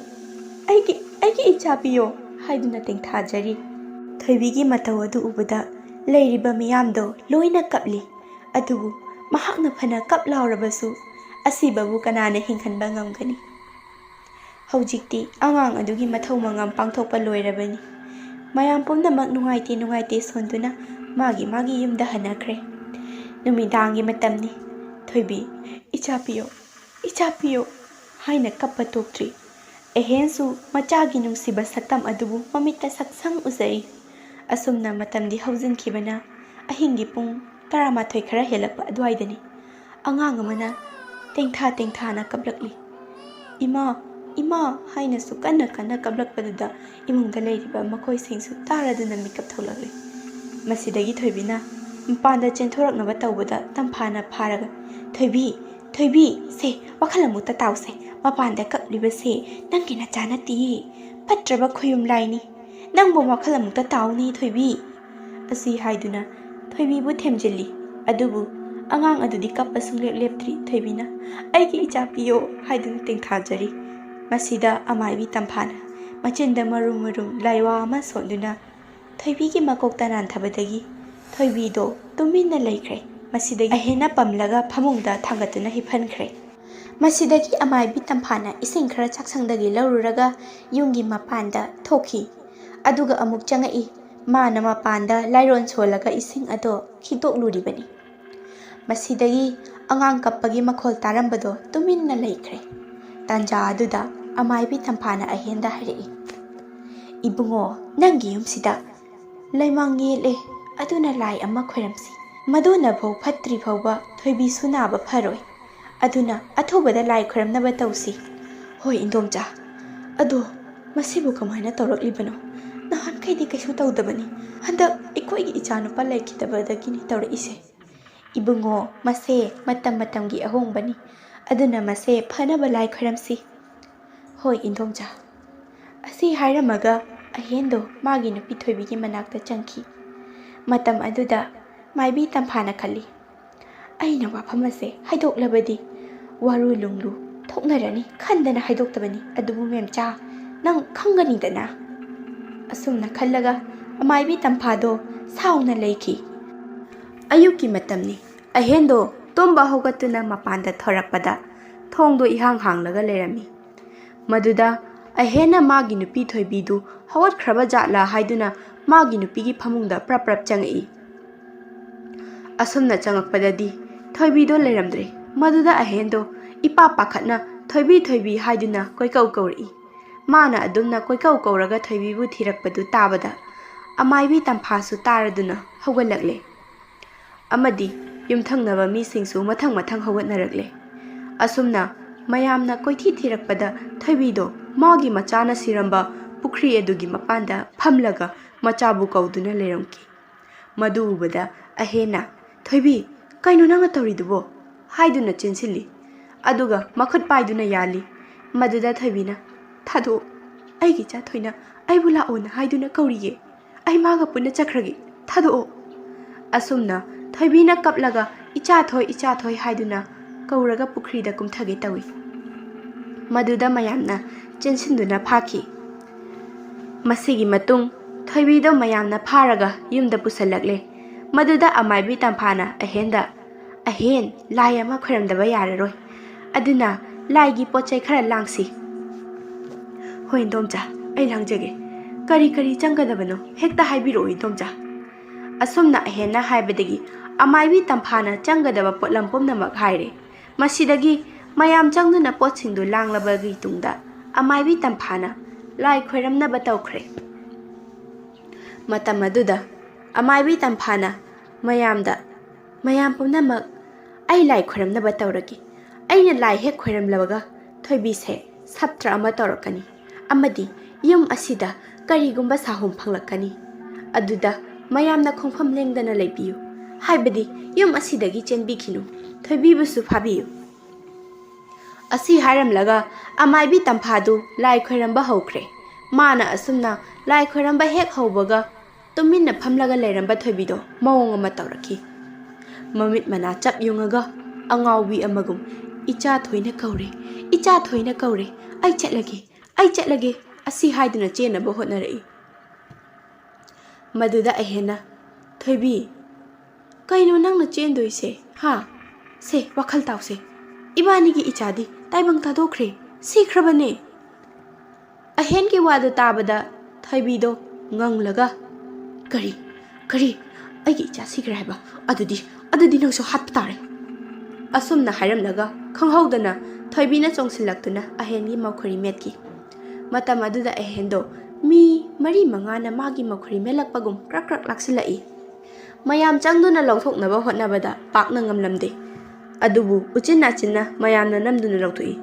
ꯑꯩꯒꯤ, ꯑꯩꯒꯤ ꯏꯆꯥ ꯄꯤꯌꯣ" ꯍꯥꯏꯗꯨꯅ ꯇꯦꯡꯊꯥꯖꯔꯤ꯫ ꯊꯣꯏꯕꯤꯒꯤ ꯃꯇꯧ ꯑꯗꯨ ꯎꯕꯗ ꯂꯩꯔꯤꯕ ꯃꯤꯌꯥꯝꯗꯣ ꯂꯣꯏꯅ ꯀꯞꯂꯤ꯫ ꯑꯗꯨꯕꯨ ꯃꯍꯥꯛꯅ ꯐꯅ ꯀꯞ ꯂꯥꯎꯔꯕꯁꯨ ꯑꯁꯤꯕꯕꯨ ꯀꯅꯥꯅ ꯍꯤꯡꯍꯟꯕ ꯉꯝꯒꯅꯤ? ꯍꯧꯖꯤꯛꯇꯤ ꯑꯉꯥꯡ ꯑꯗꯨꯒꯤ ꯃꯊꯧ ꯃꯉꯝ ꯄꯥꯡꯊꯣꯛꯄ ꯂꯣꯏꯔꯕꯅꯤ꯫ ꯃꯌꯥꯝ ꯄꯨꯝꯅꯃꯛ ꯅꯨꯡꯉꯥꯏꯇꯦ ꯅꯨꯡꯉꯥꯏꯇꯦ ꯁꯣꯟꯗꯨꯅ ꯃꯥꯒꯤ ꯃꯥꯒꯤ ꯌꯨꯝꯗ ꯍꯟꯅꯈ꯭ꯔꯦ꯫ ꯅꯨꯃꯤꯗꯥꯡꯒꯤ ꯃꯇꯝꯅꯤ꯫ ꯊꯣꯏꯕꯤ, "ꯏꯆꯥ ꯄꯤꯌꯣ, ꯏꯆꯥ ꯄꯤꯌꯣ" ꯍꯥꯏꯅ ꯀꯞꯄ ꯇꯣꯛꯇ꯭ꯔꯤ꯫ ꯑꯍꯦꯟꯁꯨ ꯃꯆꯥꯒꯤ ꯅꯨꯡꯁꯤꯕ ꯁꯛꯇꯝ ꯑꯗꯨꯕꯨ ꯃꯃꯤꯠꯇ ꯁꯛꯁꯪ ꯎꯖꯔꯤ꯫ ꯑꯁꯨꯝꯅ ꯃꯇꯝꯗꯤ ꯍꯧꯖꯤꯟꯈꯤꯕꯅ ꯑꯍꯤꯡꯒꯤ ꯄꯨꯡ ꯇꯔꯥꯃꯥꯊꯣꯏ ꯈꯔ ꯍꯦꯜꯂꯛꯄ ꯑꯗꯨꯋꯥꯏꯗꯅꯤ꯫ ꯑꯉꯥꯡ ꯑꯃꯅ ꯇꯦꯡꯊꯥ ꯇꯦꯡꯊꯥꯅ ꯀꯞꯂꯛꯂꯤ꯫ "ꯏꯃꯥ, ꯏꯃꯥ" ꯍꯥꯏꯅꯁꯨ ꯀꯟꯅ ꯀꯟꯅ ꯀꯞꯂꯛꯄꯗꯨꯗ ꯏꯃꯨꯡꯗ ꯂꯩꯔꯤꯕ ꯃꯈꯣꯏꯁꯤꯡꯁꯨ ꯇꯥꯔꯗꯨꯅ ꯃꯤꯀꯞ ꯊꯣꯛꯂꯛꯂꯤ꯫ ꯃꯁꯤꯗꯒꯤ ꯊꯣꯏꯕꯤꯅ ꯃꯄꯥꯟꯗ ꯆꯦꯟꯊꯣꯔꯛꯅꯕ ꯇꯧꯕꯗ ꯇꯝꯐꯥꯅ ꯐꯥꯔꯒ, "ꯊꯣꯏꯕꯤ, ꯊꯣꯏꯕꯤ, ꯁꯦ, ꯋꯥꯈꯜ ꯑꯃꯨꯛꯇ ꯇꯥꯎꯁꯦ꯫ ꯃꯄꯥꯟꯗ ꯀꯞꯂꯤꯕꯁꯦ ꯅꯪꯒꯤ ꯅꯆꯥ ꯅꯠꯇꯤꯌꯦ, ꯐꯠꯇ꯭ꯔꯕ ꯈꯣꯌꯨꯝ ꯂꯥꯏꯅꯤ꯫ ꯅꯪꯕꯨ ꯋꯥꯈꯜ ꯑꯃꯨꯛꯇ ꯇꯥꯎꯅꯦ, ꯊꯣꯏꯕꯤ" ꯑꯁꯤ ꯍꯥꯏꯗꯨꯅ ꯊꯣꯏꯕꯤꯕꯨ ꯊꯦꯝꯖꯤꯜꯂꯤ꯫ ꯑꯗꯨꯕꯨ ꯑꯉꯥꯡ ꯑꯗꯨꯗꯤ ꯀꯞꯄ ꯁꯨꯡꯂꯦꯞ ꯂꯦꯞꯇ꯭ꯔꯤ꯫ ꯊꯣꯏꯕꯤꯅ, "ꯑꯩꯒꯤ ꯏꯆꯥ ꯄꯤꯌꯣ" ꯍꯥꯏꯗꯨꯅ ꯇꯦꯡꯊꯥꯖꯔꯤ꯫ ꯃꯁꯤꯗ ꯑꯃꯥꯏꯕꯤ ꯇꯝꯐꯥꯅ ꯃꯆꯤꯟꯗ ꯃꯔꯨꯝ ꯃꯔꯨꯝ ꯂꯥꯏꯋꯥ ꯑꯃ ꯁꯣꯟꯗꯨꯅ ꯊꯣꯏꯕꯤꯒꯤ ꯃꯀꯣꯛꯇ ꯅꯥꯟꯊꯕꯗꯒꯤ ꯊꯣꯏꯕꯤꯗꯣ ꯇꯨꯃꯤꯟꯅ ꯂꯩꯈ꯭ꯔꯦ꯫ ꯃꯁꯤꯗꯒꯤ ꯑꯍꯦꯟꯅ ꯄꯝꯂꯒ ꯐꯃꯨꯡꯗ ꯊꯥꯡꯒꯠꯇꯨꯅ ꯍꯤꯞꯍꯟꯈ꯭ꯔꯦ꯫ ꯃꯁꯤꯗꯒꯤ ꯑꯃꯥꯏꯕꯤ ꯇꯝꯐꯥꯅ ꯏꯁꯤꯡ ꯈꯔ ꯆꯥꯛꯁꯪꯗꯒꯤ ꯂꯧꯔꯨꯔꯒ ꯌꯨꯝꯒꯤ ꯃꯄꯥꯟꯗ ꯊꯣꯛꯈꯤ꯫ ꯑꯗꯨꯒ ꯑꯃꯨꯛ ꯆꯪꯉꯛꯏ꯫ ꯃꯥꯅ ꯃꯄꯥꯟꯗ ꯂꯥꯏꯔꯣꯟ ꯁꯣꯜꯂꯒ ꯏꯁꯤꯡ ꯑꯗꯣ ꯈꯤꯗꯣꯛꯂꯨꯔꯤꯕꯅꯤ꯫ ꯃꯁꯤꯗꯒꯤ ꯑꯉꯥꯡ ꯀꯞꯄꯒꯤ ꯃꯈꯣꯜ ꯇꯥꯔꯝꯕꯗꯣ ꯇꯨꯃꯤꯟꯅ ꯂꯩꯈ꯭ꯔꯦ꯫ ꯇꯥꯟꯖꯥ ꯑꯗꯨꯗ ꯑꯃꯥꯏꯕꯤ ꯇꯝꯐꯥꯅ ꯑꯍꯦꯟꯗ ꯍꯥꯏꯔꯛꯏ, "ꯏꯕꯨꯡꯉꯣ, ꯅꯪꯒꯤ ꯌꯨꯝꯁꯤꯗ ꯂꯩꯃꯥꯡ ꯌꯦꯠꯂꯦ, ꯑꯗꯨꯅ ꯂꯥꯏ ꯑꯃ ꯈꯣꯏꯔꯝꯁꯤ꯫ ꯃꯗꯨꯅ ꯐꯧ ꯐꯠꯇ꯭ꯔꯤ ꯐꯥꯎꯕ ꯊꯣꯏꯕꯤꯁꯨ ꯅꯥꯕ ꯐꯔꯣꯏ꯫ ꯑꯗꯨꯅ ꯑꯊꯨꯕꯗ ꯂꯥꯏ ꯈꯣꯏꯔꯝꯅꯕ ꯇꯧꯁꯤ꯫" "ꯍꯣꯏ, ꯏꯟꯗꯣꯝꯆꯥ꯫ ꯑꯗꯣ ꯃꯁꯤꯕꯨ ꯀꯃꯥꯏꯅ ꯇꯧꯔꯛꯂꯤꯕꯅꯣ? ꯅꯍꯥꯟꯈꯩꯗꯤ ꯀꯩꯁꯨ ꯇꯧꯗꯕꯅꯤ꯫ ꯍꯟꯗꯛ ꯑꯩꯈꯣꯏꯒꯤ ꯏꯆꯥꯅꯨꯄꯥ ꯂꯩꯈꯤꯗꯕꯗꯒꯤꯅꯤ ꯇꯧꯔꯛꯏꯁꯦ꯫" "ꯏꯕꯨꯡꯉꯣ, ꯃꯁꯦ ꯃꯇꯝ ꯃꯇꯝꯒꯤ ꯑꯍꯣꯡꯕꯅꯤ, ꯑꯗꯨꯅ ꯃꯁꯦ ꯐꯅꯕ ꯂꯥꯏ ꯈꯣꯏꯔꯝꯁꯤ꯫" "ꯍꯣꯏ, ꯏꯟꯗꯣꯝꯆꯥ꯫" ꯑꯁꯤ ꯍꯥꯏꯔꯝꯃꯒ ꯑꯍꯦꯟꯗꯣ ꯃꯥꯒꯤ ꯅꯨꯄꯤ ꯊꯣꯏꯕꯤꯒꯤ ꯃꯅꯥꯛꯇ ꯆꯪꯈꯤ꯫ ꯃꯇꯝ ꯑꯗꯨꯗ ꯃꯥꯏꯕꯤ ꯇꯝꯐꯥꯅ ꯈꯜꯂꯤ, "ꯑꯩꯅ ꯋꯥꯐꯝ ꯑꯁꯦ ꯍꯥꯏꯗꯣꯛꯂꯕꯗꯤ ꯋꯥꯔꯨ ꯂꯨꯡꯂꯨ ꯊꯣꯛꯅꯔꯅꯤ ꯈꯟꯗꯅ ꯍꯥꯏꯗꯣꯛꯇꯕꯅꯤ, ꯑꯗꯨꯕꯨ ꯃꯦꯝꯆꯥ, ꯅꯪ ꯈꯪꯒꯅꯤꯗꯅ꯫" ꯑꯁꯨꯝꯅ ꯈꯜꯂꯒ ꯑꯃꯥꯏꯕꯤ ꯇꯝꯐꯥꯗꯣ ꯁꯥꯎꯅ ꯂꯩꯈꯤ꯫ ꯑꯌꯨꯛꯀꯤ ꯃꯇꯝꯅꯤ꯫ ꯑꯍꯦꯟꯗꯣ ꯇꯨꯝꯕ ꯍꯧꯒꯠꯇꯨꯅ ꯃꯄꯥꯟꯗ ꯊꯣꯔꯛꯄꯗ ꯊꯣꯡꯗꯣ ꯏꯍꯥꯡ ꯍꯥꯡꯂꯒ ꯂꯩꯔꯝꯃꯤ꯫ ꯃꯗꯨꯗ ꯑꯍꯦꯟꯅ ꯃꯥꯒꯤ ꯅꯨꯄꯤ ꯊꯣꯏꯕꯤꯗꯨ ꯍꯧꯒꯠꯈ꯭ꯔꯕ ꯖꯥꯠꯂꯥ ꯍꯥꯏꯗꯨꯅ ꯃꯥꯒꯤ ꯅꯨꯄꯤꯒꯤ ꯐꯃꯨꯡꯗ ꯄ꯭ꯔꯞ ꯄ꯭ꯔꯞ ꯆꯪꯉꯛꯏ꯫ ꯑꯁꯨꯝꯅ ꯆꯪꯉꯛꯄꯗꯗꯤ ꯊꯣꯏꯕꯤꯗꯣ ꯂꯩꯔꯝꯗ꯭ꯔꯦ꯫ ꯃꯗꯨꯗ ꯑꯍꯦꯟꯗꯣ ꯏꯄꯥ ꯄꯥꯈꯠꯅ "ꯊꯣꯏꯕꯤ, ꯊꯣꯏꯕꯤ" ꯍꯥꯏꯗꯨꯅ ꯀꯣꯏꯀꯧ ꯀꯧꯔꯛꯏ꯫ ꯃꯥꯅ ꯑꯗꯨꯝꯅ ꯀꯣꯏꯀꯧ ꯀꯧꯔꯒ ꯊꯣꯏꯕꯤꯕꯨ ꯊꯤꯔꯛꯄꯗꯨ ꯇꯥꯕꯗ ꯑꯃꯥꯏꯕꯤ ꯇꯝꯐꯥꯁꯨ ꯇꯥꯔꯗꯨꯅ ꯍꯧꯒꯠꯂꯛꯂꯦ꯫ ꯑꯃꯗꯤ ꯌꯨꯝꯊꯪꯅꯕ ꯃꯤꯁꯤꯡꯁꯨ ꯃꯊꯪ ꯃꯊꯪ ꯍꯧꯒꯠꯅꯔꯛꯂꯦ꯫ ꯑꯁꯨꯝꯅ ꯃꯌꯥꯝꯅ ꯀꯣꯏꯊꯤ ꯊꯤꯔꯛꯄꯗ ꯊꯣꯏꯕꯤꯗꯣ ꯃꯥꯒꯤ ꯃꯆꯥꯅ ꯁꯤꯔꯝꯕ ꯄꯨꯈ꯭ꯔꯤ ꯑꯗꯨꯒꯤ ꯃꯄꯥꯟꯗ ꯐꯝꯂꯒ ꯃꯆꯥꯕꯨ ꯀꯧꯗꯨꯅ ꯂꯩꯔꯝꯈꯤ꯫ ꯃꯗꯨ ꯎꯕꯗ ꯑꯍꯦꯟꯅ, "ꯊꯣꯏꯕꯤ, ꯀꯩꯅꯣ ꯅꯪꯅ ꯇꯧꯔꯤꯗꯨꯕꯣ?" ꯍꯥꯏꯗꯨꯅ ꯆꯦꯟꯁꯤꯜꯂꯤ꯫ ꯑꯗꯨꯒ ꯃꯈꯨꯠ ꯄꯥꯏꯗꯨꯅ ꯌꯥꯜꯂꯤ꯫ ꯃꯗꯨꯗ ꯊꯣꯏꯕꯤꯅ, "ꯊꯥꯗꯣꯛꯑꯣ, ꯑꯩꯒꯤ ꯏꯆꯥ ꯊꯣꯏꯅ ꯑꯩꯕꯨ ꯂꯥꯛꯑꯣꯅ ꯍꯥꯏꯗꯨꯅ ꯀꯧꯔꯤꯌꯦ꯫ ꯑꯩ ꯃꯥꯒ ꯄꯨꯟꯅ ꯆꯠꯈ꯭ꯔꯒꯦ, ꯊꯥꯗꯣꯛꯑꯣ꯫" ꯑꯁꯨꯝꯅ ꯊꯣꯏꯕꯤꯅ ꯀꯞꯂꯒ "ꯏꯆꯥ ꯊꯣꯏ, ꯏꯆꯥ ꯊꯣꯏ" ꯍꯥꯏꯗꯨꯅ ꯀꯧꯔꯒ ꯄꯨꯈ꯭ꯔꯤꯗ ꯀꯨꯝꯊꯒꯦ ꯇꯧꯏ꯫ ꯃꯗꯨꯗ ꯃꯌꯥꯝꯅ ꯆꯦꯟꯁꯤꯟꯗꯨꯅ ꯐꯥꯈꯤ꯫ ꯃꯁꯤꯒꯤ ꯃꯇꯨꯡ ꯊꯣꯏꯕꯤꯗꯣ ꯃꯌꯥꯝꯅ ꯐꯥꯔꯒ ꯌꯨꯝꯗ ꯄꯨꯁꯜꯂꯛꯂꯦ꯫ ꯃꯗꯨꯗ ꯑꯃꯥꯏꯕꯤ ꯇꯝꯐꯥꯅ ꯑꯍꯦꯟꯗ, "ꯑꯍꯦꯟ, ꯂꯥꯏ ꯑꯃ ꯈꯣꯏꯔꯝꯗꯕ ꯌꯥꯔꯔꯣꯏ꯫ ꯑꯗꯨꯅ ꯂꯥꯏꯒꯤ ꯄꯣꯠ ꯆꯩ ꯈꯔ ꯂꯥꯡꯁꯤ꯫" "ꯍꯣꯏ ꯏꯟꯗꯣꯝꯆꯥ, ꯑꯩ ꯂꯥꯡꯖꯒꯦ꯫ ꯀꯔꯤ ꯀꯔꯤ ꯆꯪꯒꯗꯕꯅꯣ ꯍꯦꯛꯇ ꯍꯥꯏꯕꯤꯔꯛꯑꯣ ꯏꯟꯗꯣꯝꯆꯥ꯫" ꯑꯁꯨꯝꯅ ꯑꯍꯦꯟꯅ ꯍꯥꯏꯕꯗꯒꯤ ꯑꯃꯥꯏꯕꯤ ꯇꯝꯐꯥꯅ ꯆꯪꯒꯗꯕ ꯄꯣꯠꯂꯝ ꯄꯨꯝꯅꯃꯛ ꯍꯥꯏꯔꯦ꯫ ꯃꯁꯤꯗꯒꯤ ꯃꯌꯥꯝ ꯆꯪꯗꯨꯅ ꯄꯣꯠꯁꯤꯡꯗꯨ ꯂꯥꯡꯂꯕꯒꯤ ꯇꯨꯡꯗ ꯑꯃꯥꯏꯕꯤ ꯇꯝꯐꯥꯅ ꯂꯥꯏ ꯈꯣꯏꯔꯝꯅꯕ ꯇꯧꯈ꯭ꯔꯦ꯫ ꯃꯇꯝ ꯑꯗꯨꯗ ꯑꯃꯥꯏꯕꯤ ꯇꯝꯐꯥꯅ ꯃꯌꯥꯝꯗ, "ꯃꯌꯥꯝ ꯄꯨꯝꯅꯃꯛ, ꯑꯩ ꯂꯥꯏ ꯈꯣꯏꯔꯝꯅꯕ ꯇꯧꯔꯒꯦ꯫ ꯑꯩꯅ ꯂꯥꯏ ꯍꯦꯛ ꯈꯣꯏꯔꯝꯂꯕꯒ ꯊꯣꯏꯕꯤꯁꯦ ꯁꯥꯇ꯭ꯔ ꯑꯃ ꯇꯧꯔꯛꯀꯅꯤ ꯑꯃꯗꯤ ꯌꯨꯝ ꯑꯁꯤꯗ ꯀꯔꯤꯒꯨꯝꯕ ꯁꯥꯍꯨꯝ ꯐꯪꯂꯛꯀꯅꯤ꯫ ꯑꯗꯨꯗ ꯃꯌꯥꯝꯅ ꯈꯣꯡꯐꯝ ꯂꯦꯡꯗꯅ ꯂꯩꯕꯤꯌꯨ" ꯍꯥꯏꯕꯗꯤ ꯌꯨꯝ ꯑꯁꯤꯗꯒꯤ ꯆꯦꯟꯕꯤꯈꯤꯅꯨ, ꯊꯣꯏꯕꯤꯕꯨꯁꯨ ꯐꯥꯕꯤꯌꯨ꯫ ꯑꯁꯤ ꯍꯥꯏꯔꯝꯂꯒ ꯑꯃꯥꯏꯕꯤ ꯇꯝꯐꯥꯗꯨ ꯂꯥꯏ ꯈꯣꯏꯔꯝꯕ ꯍꯧꯈ꯭ꯔꯦ꯫ ꯃꯥꯅ ꯑꯁꯨꯝꯅ ꯂꯥꯏ ꯈꯣꯏꯔꯝꯕ ꯍꯦꯛ ꯍꯧꯕꯒ ꯇꯨꯃꯤꯟꯅ ꯐꯝꯂꯒ ꯂꯩꯔꯝꯕ ꯊꯣꯏꯕꯤꯗꯣ ꯃꯑꯣꯡ ꯑꯃ ꯇꯧꯔꯛꯈꯤ꯫ ꯃꯃꯤꯠ ꯃꯅꯥ ꯆꯞ ꯌꯨꯡꯉꯒ ꯑꯉꯥꯎꯕꯤ ꯑꯃꯒꯨꯝ, "ꯏꯆꯥ ꯊꯣꯏꯅ ꯀꯧꯔꯦ, ꯏꯆꯥ ꯊꯣꯏꯅ ꯀꯧꯔꯦ, ꯑꯩ ꯆꯠꯂꯒꯦ, ꯑꯩ ꯆꯠꯂꯒꯦ" ꯑꯁꯤ ꯍꯥꯏꯗꯨꯅ ꯆꯦꯟꯅꯕ ꯍꯣꯠꯅꯔꯛꯏ꯫ ꯃꯗꯨꯗ ꯑꯍꯦꯟꯅ, "ꯊꯣꯏꯕꯤ, ꯀꯩꯅꯣ ꯅꯪꯅ ꯆꯦꯟꯗꯣꯏꯁꯦ, ꯍꯥ? ꯁꯦ, ꯋꯥꯈꯜ ꯇꯥꯎꯁꯦ꯫ ꯏꯕꯥꯅꯤꯒꯤ ꯏꯆꯥꯗꯤ ꯇꯥꯏꯕꯪ ꯊꯥꯗꯣꯛꯈ꯭ꯔꯦ, ꯁꯤꯈ꯭ꯔꯕꯅꯦ"꯫ ꯑꯍꯦꯟꯒꯤ ꯋꯥꯗꯨ ꯇꯥꯕꯗ ꯊꯣꯏꯕꯤꯗꯣ ꯉꯪꯂꯒ, "ꯀꯔꯤ? ꯀꯔꯤ? ꯑꯩꯒꯤ ꯏꯆꯥ ꯁꯤꯈ꯭ꯔꯦ ꯍꯥꯏꯕ? ꯑꯗꯨꯗꯤ, ꯑꯗꯨꯗꯤ ꯅꯪꯁꯨ ꯍꯥꯠꯄ ꯇꯥꯔꯦ!" ꯑꯁꯨꯝꯅ ꯍꯥꯏꯔꯝꯂꯒ ꯈꯪꯍꯧꯗꯅ ꯊꯣꯏꯕꯤꯅ ꯆꯣꯡꯁꯤꯜꯂꯛꯇꯨꯅ ꯑꯍꯦꯟꯒꯤ ꯃꯧꯈꯔꯤ ꯃꯦꯠꯈꯤ꯫ ꯃꯇꯝ ꯑꯗꯨꯗ ꯑꯍꯦꯟꯗꯣ ꯃꯤ ꯃꯔꯤ ꯃꯉꯥꯅ ꯃꯥꯒꯤ ꯃꯧꯈꯔꯤ ꯃꯦꯠꯂꯛꯄꯒꯨꯝ ꯀ꯭ꯔꯛ ꯀ꯭ꯔꯛ ꯂꯥꯛꯁꯤꯜꯂꯛꯏ꯫ ꯃꯌꯥꯝ ꯆꯪꯗꯨꯅ ꯂꯧꯊꯣꯛꯅꯕ ꯍꯣꯠꯅꯕꯗ ꯄꯥꯛꯅ ꯉꯝꯂꯝꯗꯦ꯫ ꯑꯗꯨꯕꯨ ꯎꯆꯤꯟ ꯅꯥꯆꯤꯟꯅ ꯃꯌꯥꯝꯅ ꯅꯝꯗꯨꯅ ꯂꯧꯊꯣꯛꯏ꯫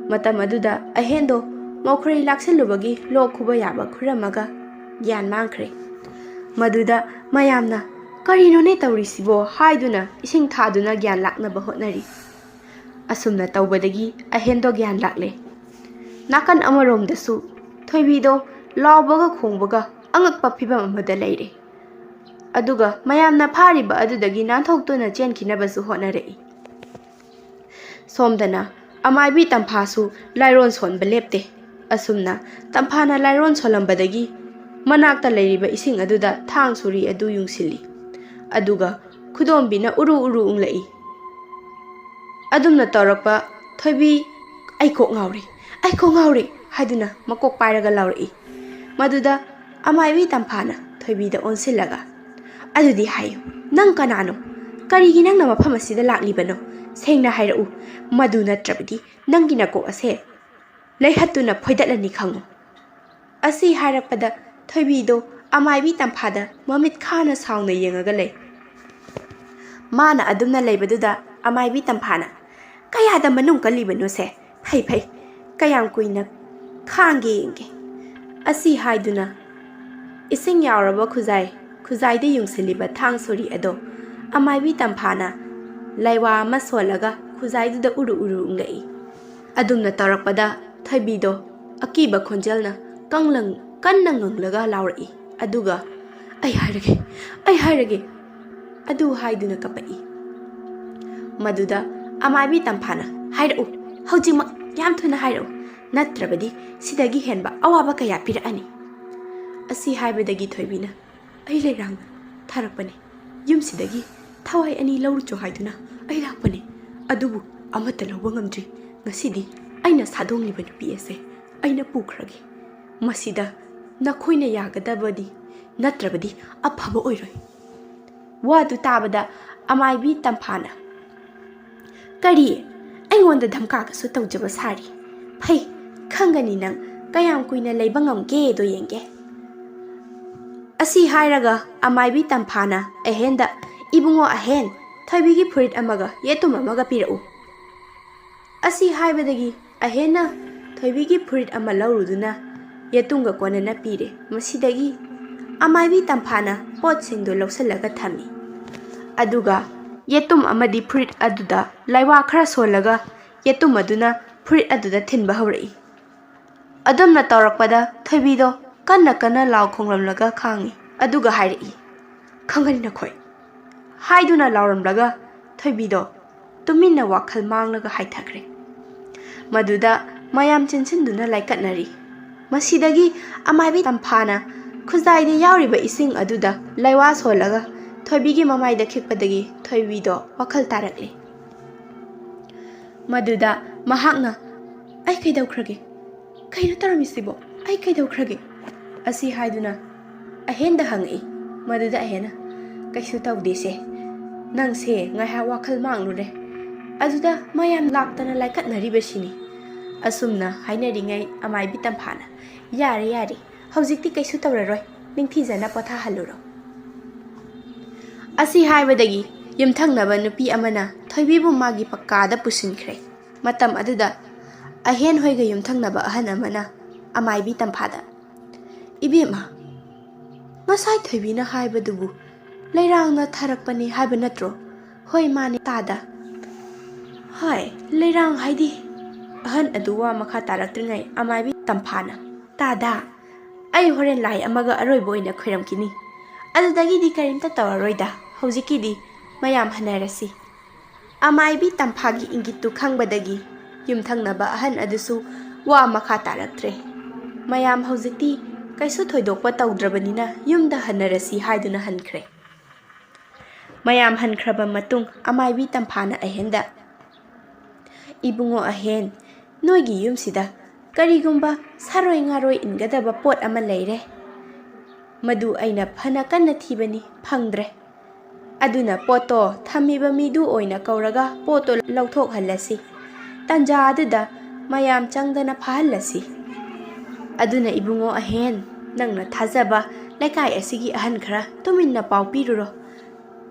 ꯃꯇꯝ ꯑꯗꯨꯗ ꯑꯍꯦꯟꯗꯣ ꯃꯧꯈꯔꯤ ꯂꯥꯛꯁꯤꯜꯂꯨꯕꯒꯤ ꯂꯣꯛ ꯈꯨꯕ ꯌꯥꯕ ꯈꯨꯔꯝꯃꯒ ꯒ꯭ꯌꯥꯟ ꯃꯥꯡꯈ꯭ꯔꯦ꯫ ꯃꯗꯨꯗ ꯃꯌꯥꯝꯅ "ꯀꯔꯤꯅꯣꯅꯦ ꯇꯧꯔꯤꯁꯤꯕꯣ?" ꯍꯥꯏꯗꯨꯅ ꯏꯁꯤꯡ ꯊꯥꯗꯨꯅ ꯒ꯭ꯌꯥꯟ ꯂꯥꯛꯅꯕ ꯍꯣꯠꯅꯔꯤ꯫ ꯑꯁꯨꯝꯅ ꯇꯧꯕꯗꯒꯤ ꯑꯍꯦꯟꯗꯣ ꯒ꯭ꯌꯥꯟ ꯂꯥꯛꯂꯦ꯫ ꯅꯥꯀꯟ ꯑꯃꯔꯣꯝꯗꯁꯨ ꯊꯣꯏꯕꯤꯗꯣ ꯂꯥꯎꯕꯒ ꯈꯣꯡꯕꯒ ꯑꯉꯛꯄ ꯐꯤꯕꯝ ꯑꯃꯗ ꯂꯩꯔꯦ꯫ ꯑꯗꯨꯒ ꯃꯌꯥꯝꯅ ꯐꯥꯔꯤꯕ ꯑꯗꯨꯗꯒꯤ ꯅꯥꯟꯊꯣꯛꯇꯨꯅ ꯆꯦꯟꯈꯤꯅꯕꯁꯨ ꯍꯣꯠꯅꯔꯛꯏ꯫ ꯁꯣꯝꯗꯅ ꯑꯃꯥꯏꯕꯤ ꯇꯝꯐꯥꯁꯨ ꯂꯥꯏꯔꯣꯟ ꯁꯣꯟꯕ ꯂꯦꯞꯇꯦ꯫ ꯑꯁꯨꯝꯅ ꯇꯝꯐꯥꯅ ꯂꯥꯏꯔꯣꯟ ꯁꯣꯜꯂꯝꯕꯗꯒꯤ ꯃꯅꯥꯛꯇ ꯂꯩꯔꯤꯕ ꯏꯁꯤꯡ ꯑꯗꯨꯗ ꯊꯥꯡ ꯁꯣꯔꯤ ꯑꯗꯨ ꯌꯨꯡꯁꯤꯜꯂꯤ꯫ ꯑꯗꯨꯒ ꯈꯨꯗꯣꯝꯕꯤꯅ ꯎꯔꯨ ꯎꯔꯨ ꯎꯪꯂꯛꯏ꯫ ꯑꯗꯨꯝꯅ ꯇꯧꯔꯛꯄ ꯊꯣꯏꯕꯤ, "ꯑꯩ ꯀꯣꯛ ꯉꯥꯎꯔꯦ, ꯑꯩ ꯀꯣꯛ ꯉꯥꯎꯔꯦ" ꯍꯥꯏꯗꯨꯅ ꯃꯀꯣꯛ ꯄꯥꯏꯔꯒ ꯂꯥꯎꯔꯛꯏ꯫ ꯃꯗꯨꯗ ꯑꯃꯥꯏꯕꯤ ꯇꯝꯐꯥꯅ ꯊꯣꯏꯕꯤꯗ ꯑꯣꯟꯁꯤꯜꯂꯒ, "ꯑꯗꯨꯗꯤ ꯍꯥꯏꯌꯨ, ꯅꯪ ꯀꯅꯥꯅꯣ? ꯀꯔꯤꯒꯤ ꯅꯪꯅ ꯃꯐꯝ ꯑꯁꯤꯗ ꯂꯥꯛꯂꯤꯕꯅꯣ? ꯁꯦꯡꯅ ꯍꯥꯏꯔꯛꯎ, ꯃꯗꯨ ꯅꯠꯇ꯭ꯔꯕꯗꯤ ꯅꯪꯒꯤ ꯅꯀꯣꯛ ꯑꯁꯦ ꯂꯩꯍꯠꯇꯨꯅ ꯐꯣꯏꯗꯠꯂꯅꯤ ꯈꯪꯉꯨ"꯫ ꯑꯁꯤ ꯍꯥꯏꯔꯛꯄꯗ ꯊꯣꯏꯕꯤꯗꯣ ꯑꯃꯥꯏꯕꯤ ꯇꯝꯐꯥꯗ ꯃꯃꯤꯠ ꯈꯥꯅ ꯁꯥꯎꯅ ꯌꯦꯡꯉꯒ ꯂꯩ꯫ ꯃꯥꯅ ꯑꯗꯨꯝꯅ ꯂꯩꯕꯗꯨꯗ ꯑꯃꯥꯏꯕꯤ ꯇꯝꯐꯥꯅ, "ꯀꯌꯥꯗ ꯃꯅꯨꯡ ꯀꯜꯂꯤꯕꯅꯣꯁꯦ? ꯐꯩ ꯐꯩ, ꯀꯌꯥꯝ ꯀꯨꯏꯅ ꯈꯥꯡꯒꯦ ꯌꯦꯡꯒꯦ"꯫ ꯑꯁꯤ ꯍꯥꯏꯗꯨꯅ ꯏꯁꯤꯡ ꯌꯥꯎꯔꯕ ꯈꯨꯖꯥꯏ, ꯈꯨꯖꯥꯏꯗ ꯌꯨꯡꯁꯤꯜꯂꯤꯕ ꯊꯥꯡ ꯁꯣꯔꯤ ꯑꯗꯣ ꯑꯃꯥꯏꯕꯤ ꯇꯝꯐꯥꯅ ꯂꯥꯏꯋꯥ ꯑꯃ ꯁꯣꯜꯂꯒ ꯈꯨꯖꯥꯏꯗꯨꯗ ꯎꯔꯨ ꯎꯔꯨ ꯎꯪꯉꯛꯏ꯫ ꯑꯗꯨꯝꯅ ꯇꯧꯔꯛꯄꯗ ꯊꯣꯏꯕꯤꯗꯣ ꯑꯀꯤꯕ ꯈꯣꯟꯖꯦꯜꯅ ꯀꯪꯂꯪ-, ꯀꯟꯅ ꯉꯪꯂꯒ ꯂꯥꯎꯔꯛꯏ꯫ ꯑꯗꯨꯒ, "ꯑꯩ ꯍꯥꯏꯔꯒꯦ, ꯑꯩ ꯍꯥꯏꯔꯒꯦ," ꯑꯗꯨ ꯍꯥꯏꯗꯨꯅ ꯀꯞꯄꯛꯏ꯫ ꯃꯗꯨꯗ ꯑꯃꯥꯏꯕꯤ ꯇꯝꯐꯥꯅ, "ꯍꯥꯏꯔꯛꯎ, ꯍꯧꯖꯤꯛꯃꯛ ꯌꯥꯝ ꯊꯨꯅ ꯍꯥꯏꯔꯛꯎ, ꯅꯠꯇ꯭ꯔꯕꯗꯤ ꯁꯤꯗꯒꯤ ꯍꯦꯟꯕ ꯑꯋꯥꯕ ꯀꯌꯥ ꯄꯤꯔꯛꯑꯅꯤ꯫" ꯑꯁꯤ ꯍꯥꯏꯕꯗꯒꯤ ꯊꯣꯏꯕꯤꯅ, "ꯑꯩ ꯂꯩꯔꯥꯡꯅ ꯊꯥꯔꯛꯄꯅꯤ꯫ ꯌꯨꯝꯁꯤꯗꯒꯤ ꯊꯋꯥꯏ ꯑꯅꯤ ꯂꯧꯔꯨꯆꯣ ꯍꯥꯏꯗꯨꯅ ꯑꯩ ꯂꯥꯛꯄꯅꯤ꯫ ꯑꯗꯨꯕꯨ ꯑꯃꯠꯇ ꯂꯧꯕ ꯉꯝꯗ꯭ꯔꯤ꯫ ꯉꯁꯤꯗꯤ ꯑꯩꯅ ꯁꯥꯗꯣꯡꯂꯤꯕ ꯅꯨꯄꯤ ꯑꯁꯦ ꯑꯩꯅ ꯄꯨꯈ꯭ꯔꯒꯦ꯫ ꯃꯁꯤꯗ ꯅꯈꯣꯏꯅ ꯌꯥꯒꯗꯕꯅꯤ, ꯅꯠꯇ꯭ꯔꯕꯗꯤ ꯑꯐꯕ ꯑꯣꯏꯔꯣꯏ꯫" ꯋꯥꯗꯨ ꯇꯥꯕꯗ ꯑꯃꯥꯏꯕꯤ ꯇꯝꯐꯥꯅ, "ꯀꯔꯤ? ꯑꯩꯉꯣꯟꯗ ꯙꯝꯀꯥꯒꯁꯨ ꯇꯧꯖꯕ ꯁꯥꯔꯤ꯫ ꯐꯩ, ꯈꯪꯒꯅꯤ ꯅꯪ ꯀꯌꯥꯝ ꯀꯨꯏꯅ ꯂꯩꯕ ꯉꯝꯒꯦꯗꯣ ꯌꯦꯡꯒꯦ꯫" ꯑꯁꯤ ꯍꯥꯏꯔꯒ ꯑꯃꯥꯏꯕꯤ ꯇꯝꯐꯥꯅ ꯑꯍꯦꯟꯗ, "ꯏꯕꯨꯡꯉꯣ ꯑꯍꯦꯟ, ꯊꯣꯏꯕꯤꯒꯤ ꯐꯨꯔꯤꯠ ꯑꯃꯒ ꯌꯦꯇꯨꯝ ꯑꯃꯒ ꯄꯤꯔꯛꯎ꯫" ꯑꯁꯤ ꯍꯥꯏꯕꯗꯒꯤ ꯑꯍꯦꯟꯅ ꯊꯣꯏꯕꯤꯒꯤ ꯐꯨꯔꯤꯠ ꯑꯃ ꯂꯧꯔꯨꯗꯨꯅ ꯌꯦꯇꯨꯝꯒ ꯀꯣꯟꯅꯅ ꯄꯤꯔꯦ꯫ ꯃꯁꯤꯗꯒꯤ ꯑꯃꯥꯏꯕꯤ ꯇꯝꯐꯥꯅ ꯄꯣꯠꯁꯤꯡꯗꯨ ꯂꯧꯁꯤꯜꯂꯒ ꯊꯝꯃꯤ꯫ ꯑꯗꯨꯒ ꯌꯦꯇꯨꯝ ꯑꯃꯗꯤ ꯐꯨꯔꯤꯠ ꯑꯗꯨꯗ ꯂꯥꯏꯋꯥ ꯈꯔ ꯁꯣꯜꯂꯒ ꯌꯦꯇꯨꯝ ꯑꯗꯨꯅ ꯐꯨꯔꯤꯠ ꯑꯗꯨꯗ ꯊꯤꯟꯕ ꯍꯧꯔꯛꯏ꯫ ꯑꯗꯨꯝꯅ ꯇꯧꯔꯛꯄꯗ ꯊꯣꯏꯕꯤꯗꯣ ꯀꯟꯅ ꯀꯟꯅ ꯂꯥꯎ ꯈꯣꯡꯂꯝꯂꯒ ꯈꯥꯡꯉꯤ꯫ ꯑꯗꯨꯒ ꯍꯥꯏꯔꯛꯏ, "ꯈꯪꯒꯅꯤ ꯅꯈꯣꯏ" ꯍꯥꯏꯗꯨꯅ ꯂꯥꯎꯔꯝꯂꯒ ꯊꯣꯏꯕꯤꯗꯣ ꯇꯨꯃꯤꯟꯅ ꯋꯥꯈꯜ ꯃꯥꯡꯂꯒ ꯍꯥꯏꯊꯈ꯭ꯔꯦ꯫ ꯃꯗꯨꯗ ꯃꯌꯥꯝ ꯆꯦꯟꯁꯤꯟꯗꯨꯅ ꯂꯥꯏꯀꯠꯅꯔꯤ꯫ ꯃꯁꯤꯗꯒꯤ ꯑꯃꯥꯏꯕꯤ ꯇꯝꯐꯥꯅ ꯈꯨꯖꯥꯏꯗ ꯌꯥꯎꯔꯤꯕ ꯏꯁꯤꯡ ꯑꯗꯨꯗ ꯂꯥꯏꯋꯥ ꯁꯣꯜꯂꯒ ꯊꯣꯏꯕꯤꯒꯤ ꯃꯃꯥꯏꯗ ꯈꯤꯛꯄꯗꯒꯤ ꯊꯣꯏꯕꯤꯗꯣ ꯋꯥꯈꯜ ꯇꯥꯔꯛꯂꯤ꯫ ꯃꯗꯨꯗ ꯃꯍꯥꯛꯅ, "ꯑꯩ ꯀꯩꯗꯧꯈ꯭ꯔꯒꯦ? ꯀꯩꯅꯣ ꯇꯧꯔꯝꯃꯤꯁꯤꯕꯣ? ꯑꯩ ꯀꯩꯗꯧꯈ꯭ꯔꯒꯦ?" ꯑꯁꯤ ꯍꯥꯏꯗꯨꯅ ꯑꯍꯦꯟꯗ ꯍꯪꯉꯛꯏ꯫ ꯃꯗꯨꯗ ꯑꯍꯦꯟꯅ, "ꯀꯩꯁꯨ ꯇꯧꯗꯦꯁꯦ, ꯅꯪꯁꯦ ꯉꯥꯏꯍꯥꯛ ꯋꯥꯈꯜ ꯃꯥꯡꯂꯨꯔꯦ, ꯑꯗꯨꯗ ꯃꯌꯥꯝ ꯂꯥꯛꯇꯅ ꯂꯥꯏꯀꯠꯅꯔꯤꯕꯁꯤꯅꯤ꯫" ꯑꯁꯨꯝꯅ ꯍꯥꯏꯅꯔꯤꯉꯩ ꯑꯃꯥꯏꯕꯤ ꯇꯝꯐꯥꯅ, "ꯌꯥꯔꯦ, ꯌꯥꯔꯦ, ꯍꯧꯖꯤꯛꯇꯤ ꯀꯩꯁꯨ ꯇꯧꯔꯔꯣꯏ, ꯅꯤꯡꯊꯤꯖꯅ ꯄꯣꯊꯥꯍꯜꯂꯨꯔꯣ꯫" ꯑꯁꯤ ꯍꯥꯏꯕꯗꯒꯤ ꯌꯨꯝꯊꯪꯅꯕ ꯅꯨꯄꯤ ꯑꯃꯅ ꯊꯣꯏꯕꯤꯕꯨ ꯃꯥꯒꯤ ꯄꯀꯥꯗ ꯄꯨꯁꯤꯟꯈ꯭ꯔꯦ꯫ ꯃꯇꯝ ꯑꯗꯨꯗ ꯑꯍꯦꯟ ꯍꯣꯏꯒ ꯌꯨꯝꯊꯪꯅꯕ ꯑꯍꯟ ꯑꯃꯅ ꯑꯃꯥꯏꯕꯤ ꯇꯝꯐꯥꯗ, "ꯏꯕꯦꯝꯃ, ꯉꯁꯥꯏ ꯊꯣꯏꯕꯤꯅ ꯍꯥꯏꯕꯗꯨꯕꯨ ꯂꯩꯔꯥꯡꯅ ꯊꯥꯔꯛꯄꯅꯤ ꯍꯥꯏꯕ ꯅꯠꯇ꯭ꯔꯣ? ꯍꯣꯏ, ꯃꯥꯅꯦ, ꯇꯥꯗ꯫ ꯍꯣꯏ, ꯂꯩꯔꯥꯡ ꯍꯥꯏꯗꯤ? ꯑꯍꯟ ꯑꯗꯨ ꯋꯥ ꯃꯈꯥ ꯇꯥꯔꯛꯇ꯭ꯔꯤꯉꯩ ꯑꯃꯥꯏꯕꯤ ꯇꯝꯐꯥꯅ, "ꯇꯥꯗ, ꯑꯩ ꯍꯣꯔꯦꯟ ꯂꯥꯏ ꯑꯃꯒ ꯑꯔꯣꯏꯕ ꯑꯣꯏꯅ ꯈꯣꯏꯔꯝꯈꯤꯅꯤ꯫ ꯑꯗꯨꯗꯒꯤꯗꯤ ꯀꯔꯤꯝꯇ ꯇꯧꯔꯔꯣꯏꯗ꯫ ꯍꯧꯖꯤꯛꯀꯤꯗꯤ ꯃꯌꯥꯝ ꯍꯟꯅꯔꯁꯤ꯫" ꯑꯃꯥꯏꯕꯤ ꯇꯝꯐꯥꯒꯤ ꯏꯪꯒꯤꯠꯇꯨ ꯈꯪꯕꯗꯒꯤ ꯌꯨꯝꯊꯪꯅꯕ ꯑꯍꯟ ꯑꯗꯨꯁꯨ ꯋꯥ ꯃꯈꯥ ꯇꯥꯔꯛꯇ꯭ꯔꯦ꯫ ꯃꯌꯥꯝ ꯍꯧꯖꯤꯛꯇꯤ ꯀꯩꯁꯨ ꯊꯣꯏꯗꯣꯛꯄ ꯇꯧꯗ꯭ꯔꯕꯅꯤꯅ ꯌꯨꯝꯗ ꯍꯟꯅꯔꯁꯤ ꯍꯥꯏꯗꯨꯅ ꯍꯟꯈ꯭ꯔꯦ꯫ ꯃꯌꯥꯝ ꯍꯟꯈ꯭ꯔꯕ ꯃꯇꯨꯡ ꯑꯃꯥꯏꯕꯤ ꯇꯝꯐꯥꯅ ꯑꯍꯦꯟꯗ, "ꯏꯕꯨꯡꯉꯣ ꯑꯍꯦꯟ, ꯅꯣꯏꯒꯤ ꯌꯨꯝꯁꯤꯗ ꯀꯔꯤꯒꯨꯝꯕ ꯁꯥꯔꯣꯏ ꯉꯥꯔꯣꯏ ꯏꯟꯒꯗꯕ ꯄꯣꯠ ꯑꯃ ꯂꯩꯔꯦ꯫ ꯃꯗꯨ ꯑꯩꯅ ꯐꯅ ꯀꯟꯅ ꯊꯤꯕꯅꯤ, ꯐꯪꯗ꯭ꯔꯦ꯫ ꯑꯗꯨꯅ ꯄꯣꯠꯇꯣ ꯊꯝꯃꯤꯕ ꯃꯤꯗꯨ ꯑꯣꯏꯅ ꯀꯧꯔꯒ ꯄꯣꯠꯇꯣ ꯂꯧꯊꯣꯛꯍꯜꯂꯁꯤ꯫ ꯇꯟꯖꯥ ꯑꯗꯨꯗ ꯃꯌꯥꯝ ꯆꯪꯗꯅ ꯐꯥꯍꯜꯂꯁꯤ꯫ ꯑꯗꯨꯅ ꯏꯕꯨꯡꯉꯣ ꯑꯍꯦꯟ, ꯅꯪꯅ ꯊꯥꯖꯕ ꯂꯩꯀꯥꯏ ꯑꯁꯤꯒꯤ ꯑꯍꯟ ꯈꯔ ꯇꯨꯃꯤꯟꯅ ꯄꯥꯎ ꯄꯤꯔꯨꯔꯣ꯫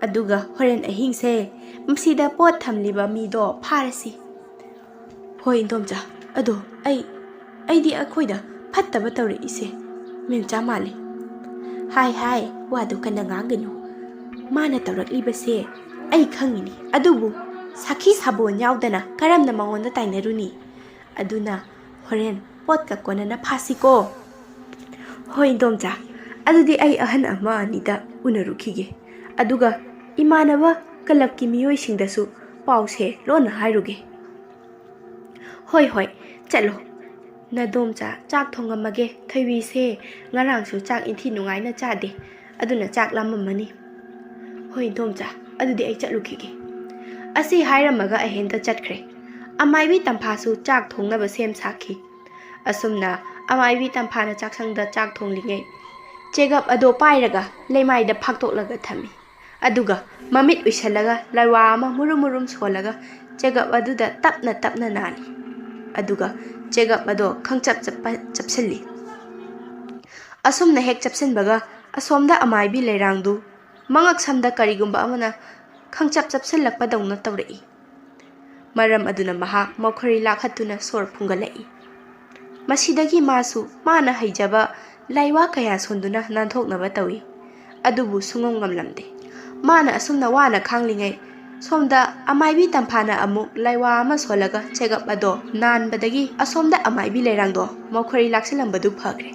ꯑꯗꯨꯒ ꯍꯣꯔꯦꯟ ꯑꯍꯤꯡꯁꯦ ꯃꯁꯤꯗ ꯄꯣꯠ ꯊꯝꯂꯤꯕ ꯃꯤꯗꯣ ꯐꯥꯔꯁꯤ꯫" "ꯍꯣꯏ, ꯏꯟꯗꯣꯝꯆꯥ, ꯑꯗꯣ ꯑꯩ, ꯑꯩꯗꯤ ꯑꯩꯈꯣꯏꯗ ꯐꯠꯇꯕ ꯇꯧꯔꯛꯏꯁꯦ ꯃꯦꯝꯆꯥ ꯃꯥꯜꯂꯤ꯫" "ꯍꯥꯏ, ꯍꯥꯏ, ꯋꯥꯗꯨ ꯀꯟꯅ ꯉꯥꯡꯒꯅꯨ꯫ ꯃꯥꯅ ꯇꯧꯔꯛꯂꯤꯕꯁꯦ ꯑꯩ ꯈꯪꯉꯤꯅꯤ, ꯑꯗꯨꯕꯨ ꯁꯥꯈꯤ ꯁꯥꯕꯣꯟ ꯌꯥꯎꯗꯅ ꯀꯔꯝꯅ ꯃꯉꯣꯟꯗ ꯇꯥꯏꯅꯔꯨꯅꯤ? ꯑꯗꯨꯅ ꯍꯣꯔꯦꯟ ꯄꯣꯠꯀ ꯀꯣꯟꯅꯅ ꯐꯥꯁꯤꯀꯣ꯫" "ꯍꯣꯏ, ꯏꯟꯗꯣꯝꯆꯥ, ꯑꯗꯨꯗꯤ ꯑꯩ ꯑꯍꯟ ꯑꯃ ꯑꯅꯤꯗ ꯎꯅꯔꯨꯈꯤꯒꯦ꯫ ꯑꯗꯨꯒ ꯏꯃꯥꯟꯅꯕ ꯀꯂꯕꯀꯤ ꯃꯤꯑꯣꯏꯁꯤꯡꯗꯁꯨ ꯄꯥꯎꯁꯦ ꯂꯣꯟꯅ ꯍꯥꯏꯔꯨꯒꯦ꯫" "ꯍꯣꯏ, ꯍꯣꯏ, ꯆꯠꯂꯣ꯫ ꯅꯗꯣꯝꯆꯥ, ꯆꯥꯛ ꯊꯣꯡꯉꯝꯃꯒꯦ꯫ ꯊꯣꯏꯕꯤꯁꯦ ꯉꯔꯥꯡꯁꯨ ꯆꯥꯛ ꯏꯟꯊꯤ ꯅꯨꯡꯉꯥꯏꯅ ꯆꯥꯗꯦ, ꯑꯗꯨꯅ ꯆꯥꯛ ꯂꯥꯝꯃꯝꯃꯅꯤ꯫" "ꯍꯣꯏ, ꯏꯟꯗꯣꯝꯆꯥ, ꯑꯗꯨꯗꯤ ꯑꯩ ꯆꯠꯂꯨꯈꯤꯒꯦ꯫" ꯑꯁꯤ ꯍꯥꯏꯔꯝꯃꯒ ꯑꯍꯦꯟꯗ ꯆꯠꯈ꯭ꯔꯦ꯫ ꯑꯃꯥꯏꯕꯤ ꯇꯝꯐꯥꯁꯨ ꯆꯥꯛ ꯊꯣꯡꯅꯕ ꯁꯦꯝ ꯁꯥꯈꯤ꯫ ꯑꯁꯨꯝꯅ ꯑꯃꯥꯏꯕꯤ ꯇꯝꯐꯥꯅ ꯆꯥꯛꯁꯪꯗ ꯆꯥꯛ ꯊꯣꯡꯂꯤꯉꯩ ꯆꯦꯒꯞ ꯑꯗꯣ ꯄꯥꯏꯔꯒ ꯂꯩꯃꯥꯏꯗ ꯐꯥꯛꯇꯣꯛꯂꯒ ꯊꯝꯃꯤ꯫ ꯑꯗꯨꯒ ꯃꯃꯤꯠ ꯎꯏꯁꯜꯂꯒ ꯂꯥꯏꯋꯥ ꯑꯃ ꯃꯨꯔꯨꯝ ꯃꯨꯔꯨꯝ ꯁꯣꯜꯂꯒ ꯆꯦꯒꯞ ꯑꯗꯨꯗ ꯇꯞꯅ ꯇꯞꯅ ꯅꯥꯜꯂꯤ꯫ ꯑꯗꯨꯒ ꯆꯦꯒꯞ ꯑꯗꯣ ꯈꯪꯆꯞ ꯆꯞꯄ-, ꯆꯞꯁꯤꯜꯂꯤ꯫ ꯑꯁꯨꯝꯅ ꯍꯦꯛ ꯆꯞꯁꯤꯟꯕꯒ ꯑꯁꯣꯝꯗ ꯑꯃꯥꯏꯕꯤ ꯂꯩꯔꯥꯡꯗꯨ ꯃꯉꯛ ꯁꯝꯗ ꯀꯔꯤꯒꯨꯝꯕ ꯑꯃꯅ ꯈꯪꯆꯞ ꯆꯞꯁꯤꯜꯂꯛꯄꯗꯧꯅ ꯇꯧꯔꯛꯏ꯫ ꯃꯔꯝ ꯑꯗꯨꯅ ꯃꯍꯥꯛ ꯃꯈꯣꯔꯤ ꯂꯥꯛꯍꯠꯇꯨꯅ ꯁꯣꯔ ꯐꯨꯡꯒꯠꯂꯛꯏ꯫ ꯃꯁꯤꯗꯒꯤ ꯃꯥꯁꯨ ꯃꯥꯅ ꯍꯩꯖꯕ ꯂꯥꯏꯋꯥ ꯀꯌꯥ ꯁꯣꯟꯗꯨꯅ ꯅꯥꯟꯊꯣꯛꯅꯕ ꯇꯧꯏ꯫ ꯑꯗꯨꯕꯨ ꯁꯨꯡꯉꯝ ꯉꯝꯂꯝꯗꯦ꯫ ꯃꯥꯅ ꯑꯁꯨꯝꯅ ꯋꯥꯅ ꯈꯥꯡꯂꯤꯉꯩ, ꯁꯣꯝꯗ ꯑꯃꯥꯏꯕꯤ ꯇꯝꯐꯥꯅ ꯑꯃꯨꯛ ꯂꯥꯏꯋꯥ ꯑꯃ ꯁꯣꯜꯂꯒ ꯆꯦꯒꯞ ꯑꯗꯣ ꯅꯥꯟꯕꯗꯒꯤ ꯑꯁꯣꯝꯗ ꯑꯃꯥꯏꯕꯤ ꯂꯩꯔꯥꯡꯗꯣ ꯃꯈꯣꯏ ꯂꯥꯛꯁꯤꯜꯂꯝꯕꯗꯨ ꯐꯈ꯭ꯔꯦ꯫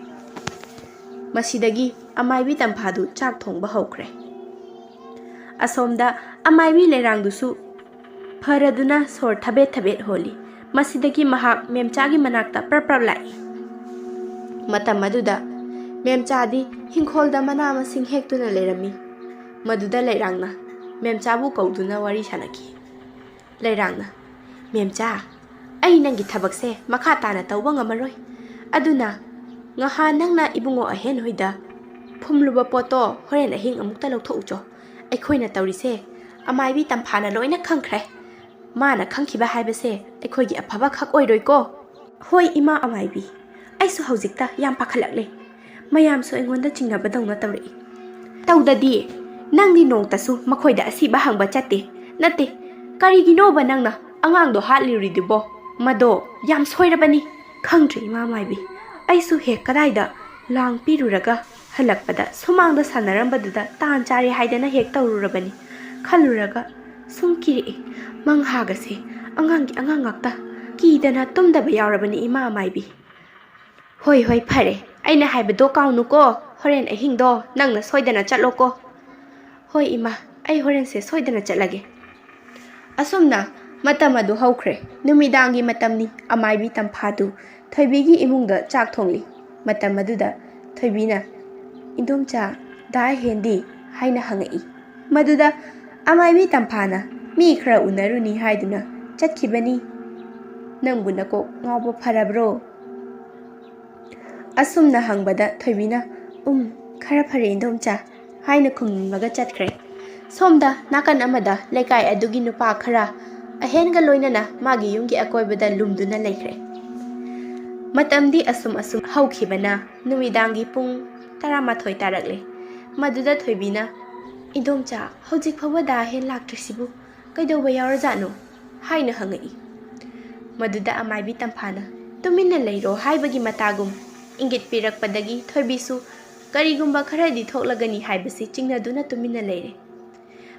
ꯃꯁꯤꯗꯒꯤ ꯑꯃꯥꯏꯕꯤ ꯇꯝꯐꯥꯗꯨ ꯆꯥꯛ ꯊꯣꯡꯕ ꯍꯧꯈ꯭ꯔꯦ꯫ ꯑꯁꯣꯝꯗ ꯑꯃꯥꯏꯕꯤ ꯂꯩꯔꯥꯡꯗꯨꯁꯨ ꯐꯔꯗꯨꯅ ꯁꯣꯔ ꯊꯕꯦꯠ ꯊꯕꯦꯠ ꯍꯣꯜꯂꯤ꯫ ꯃꯁꯤꯗꯒꯤ ꯃꯍꯥꯛ ꯃꯦꯝꯆꯥꯒꯤ ꯃꯅꯥꯛꯇ ꯄ꯭ꯔꯞ ꯄ꯭ꯔꯞ ꯂꯥꯛꯏ꯫ ꯃꯇꯝ ꯑꯗꯨꯗ ꯃꯦꯝꯆꯥꯗꯤ ꯍꯤꯡꯈꯣꯜꯗ ꯃꯅꯥ ꯃꯁꯤꯡ ꯍꯦꯛꯇꯨꯅ ꯂꯩꯔꯝꯃꯤ꯫ ꯃꯗꯨꯗ ꯂꯩꯔꯥꯡꯅ ꯃꯦꯝꯆꯥꯕꯨ ꯀꯧꯗꯨꯅ ꯋꯥꯔꯤ ꯁꯥꯟꯅꯈꯤ꯫ ꯂꯩꯔꯥꯡꯅ, "ꯃꯦꯝꯆꯥ, ꯑꯩ ꯅꯪꯒꯤ ꯊꯕꯛꯁꯦ ꯃꯈꯥ ꯇꯥꯅ ꯇꯧꯕ ꯉꯝꯃꯔꯣꯏ꯫ ꯑꯗꯨꯅ ꯉꯍꯥꯟ ꯅꯪꯅ ꯏꯕꯨꯡꯉꯣ ꯑꯍꯦꯟ ꯍꯣꯏꯗ ꯐꯨꯝꯂꯨꯕ ꯄꯣꯠꯇꯣ ꯍꯣꯔꯦꯟ ꯑꯍꯤꯡ ꯑꯃꯨꯛꯇ ꯂꯧꯊꯣꯛꯎꯆꯣ꯫ ꯑꯩꯈꯣꯏꯅ ꯇꯧꯔꯤꯁꯦ ꯑꯃꯥꯏꯕꯤ ꯇꯝꯐꯥꯅ ꯂꯣꯏꯅ ꯈꯪꯈ꯭ꯔꯦ꯫ ꯃꯥꯅ ꯈꯪꯈꯤꯕ ꯍꯥꯏꯕꯁꯦ ꯑꯩꯈꯣꯏꯒꯤ ꯑꯐꯕ ꯈꯛ ꯑꯣꯏꯔꯣꯏꯀꯣ꯫" "ꯍꯣꯏ ꯏꯃꯥ ꯑꯃꯥꯏꯕꯤ, ꯑꯩꯁꯨ ꯍꯧꯖꯤꯛꯇ ꯌꯥꯝ ꯄꯥꯈꯠꯂꯛꯂꯦ꯫ ꯃꯌꯥꯝꯁꯨ ꯑꯩꯉꯣꯟꯗ ꯆꯤꯡꯅꯕꯗꯧꯅ ꯇꯧꯔꯛꯏ꯫" "ꯇꯧꯗꯗꯤ, ꯅꯪꯗꯤ ꯅꯣꯡꯇꯁꯨ ꯃꯈꯣꯏꯗ ꯑꯁꯤꯕ ꯍꯪꯕ ꯆꯠꯇꯦ꯫ ꯅꯠꯇꯦ, ꯀꯔꯤꯒꯤꯅꯣꯕ ꯅꯪꯅ ꯑꯉꯥꯡꯗꯣ ꯍꯥꯠꯂꯤꯔꯤꯗꯨꯕꯣ? ꯃꯗꯣ ꯌꯥꯝ ꯁꯣꯏꯔꯕꯅꯤ꯫" "ꯈꯪꯗ꯭ꯔꯦ ꯏꯃꯥ ꯃꯥꯏꯕꯤ, ꯑꯩꯁꯨ ꯍꯦꯛ ꯀꯗꯥꯏꯗ ꯂꯥꯡ ꯄꯤꯔꯨꯔꯒ ꯍꯜꯂꯛꯄꯗ ꯁꯨꯃꯥꯡꯗ ꯁꯥꯟꯅꯔꯝꯕꯗꯨꯗ ꯇꯥꯟ ꯆꯥꯔꯦ ꯍꯥꯏꯗꯅ ꯍꯦꯛ ꯇꯧꯔꯨꯔꯕꯅꯤ꯫ ꯈꯜꯂꯨꯔꯒ ꯁꯨꯝ ꯀꯤꯔꯛꯏ꯫ ꯃꯪꯍꯥꯒꯁꯦ ꯑꯉꯥꯡꯒꯤ ꯑꯉꯥꯡ ꯉꯥꯛꯇ꯫ ꯀꯤꯗꯅ ꯇꯨꯝꯗꯕ ꯌꯥꯎꯔꯕꯅꯤ ꯏꯃꯥ ꯃꯥꯏꯕꯤ꯫" "ꯍꯣꯏ, ꯍꯣꯏ, ꯐꯔꯦ꯫ ꯑꯩꯅ ꯍꯥꯏꯕꯗꯣ ꯀꯥꯎꯅꯨꯀꯣ꯫ ꯍꯣꯔꯦꯟ ꯑꯍꯤꯡꯗꯣ ꯅꯪꯅ ꯁꯣꯏꯗꯅ ꯆꯠꯂꯣꯀꯣ꯫" "ꯍꯣꯏ ꯏꯃꯥ, ꯑꯩ ꯍꯣꯔꯦꯟꯁꯦ ꯁꯣꯏꯗꯅ ꯆꯠꯂꯒꯦ꯫" ꯑꯁꯨꯝꯅ ꯃꯇꯝ ꯑꯗꯨ ꯍꯧꯈ꯭ꯔꯦ꯫ ꯅꯨꯃꯤꯗꯥꯡꯒꯤ ꯃꯇꯝꯅꯤ꯫ ꯑꯃꯥꯏꯕꯤ ꯇꯝꯐꯥꯗꯨ ꯊꯣꯏꯕꯤꯒꯤ ꯏꯃꯨꯡꯗ ꯆꯥꯛ ꯊꯣꯡꯂꯤ꯫ ꯃꯇꯝ ꯑꯗꯨꯗ ꯊꯣꯏꯕꯤꯅ, "ꯏꯟꯗꯣꯝꯆꯥ, ꯗꯥ ꯍꯦꯟꯗꯤ?" ꯍꯥꯏꯅ ꯍꯪꯉꯛꯏ꯫ ꯃꯗꯨꯗ ꯑꯃꯥꯏꯕꯤ ꯇꯝꯐꯥꯅ, "ꯃꯤ ꯈꯔ ꯎꯅꯔꯨꯅꯤ ꯍꯥꯏꯗꯨꯅ ꯆꯠꯈꯤꯕꯅꯤ꯫ ꯅꯪꯕꯨ ꯅꯀꯣꯛ ꯉꯥꯎꯕ ꯐꯔꯕ꯭ꯔꯣ?" ꯑꯁꯨꯝꯅ ꯍꯪꯕꯗ ꯊꯣꯏꯕꯤꯅ, "ꯎꯝ, ꯈꯔ ꯐꯔꯦ ꯏꯟꯗꯣꯝꯆꯥ" ꯍꯥꯏꯅ ꯈꯨꯝꯂꯒ ꯆꯠꯈ꯭ꯔꯦ꯫ ꯁꯣꯝꯗ ꯅꯥꯀꯟ ꯑꯃꯗ ꯂꯩꯀꯥꯏ ꯑꯗꯨꯒꯤ ꯅꯨꯄꯥ ꯈꯔ ꯑꯍꯦꯟꯒ ꯂꯣꯏꯅꯅ ꯃꯥꯒꯤ ꯌꯨꯝꯒꯤ ꯑꯀꯣꯏꯕꯗ ꯂꯨꯝꯗꯨꯅ ꯂꯩꯈ꯭ꯔꯦ꯫ ꯃꯇꯝꯗꯤ ꯑꯁꯨꯝ ꯑꯁꯨꯝ ꯍꯧꯈꯤꯕꯅ ꯅꯨꯃꯤꯗꯥꯡꯒꯤ ꯄꯨꯡ ꯇꯔꯥꯃꯥꯊꯣꯏ ꯇꯥꯔꯛꯂꯦ꯫ ꯃꯗꯨꯗ ꯊꯣꯏꯕꯤꯅ, "ꯏꯟꯗꯣꯝꯆꯥ, ꯍꯧꯖꯤꯛ ꯐꯥꯎꯕ ꯗꯥ ꯍꯦꯟ ꯂꯥꯛꯇ꯭ꯔꯤꯁꯤꯕꯨ ꯀꯩꯗꯧꯕ ꯌꯥꯎꯔꯖꯥꯠꯅꯣ?" ꯍꯥꯏꯅ ꯍꯪꯉꯛꯏ꯫ ꯃꯗꯨꯗ ꯑꯃꯥꯏꯕꯤ ꯇꯝꯐꯥꯅ, "ꯇꯨꯃꯤꯟꯅ ꯂꯩꯔꯣ" ꯍꯥꯏꯕꯒꯤ ꯃꯇꯥꯒꯨꯝ ꯏꯪꯒꯤꯠ ꯄꯤꯔꯛꯄꯗꯒꯤ ꯊꯣꯏꯕꯤꯁꯨ ꯀꯔꯤꯒꯨꯝꯕ ꯈꯔꯗꯤ ꯊꯣꯛꯂꯒꯅꯤ ꯍꯥꯏꯕꯁꯤ ꯆꯤꯡꯅꯗꯨꯅ ꯇꯨꯃꯤꯟꯅ ꯂꯩꯔꯦ꯫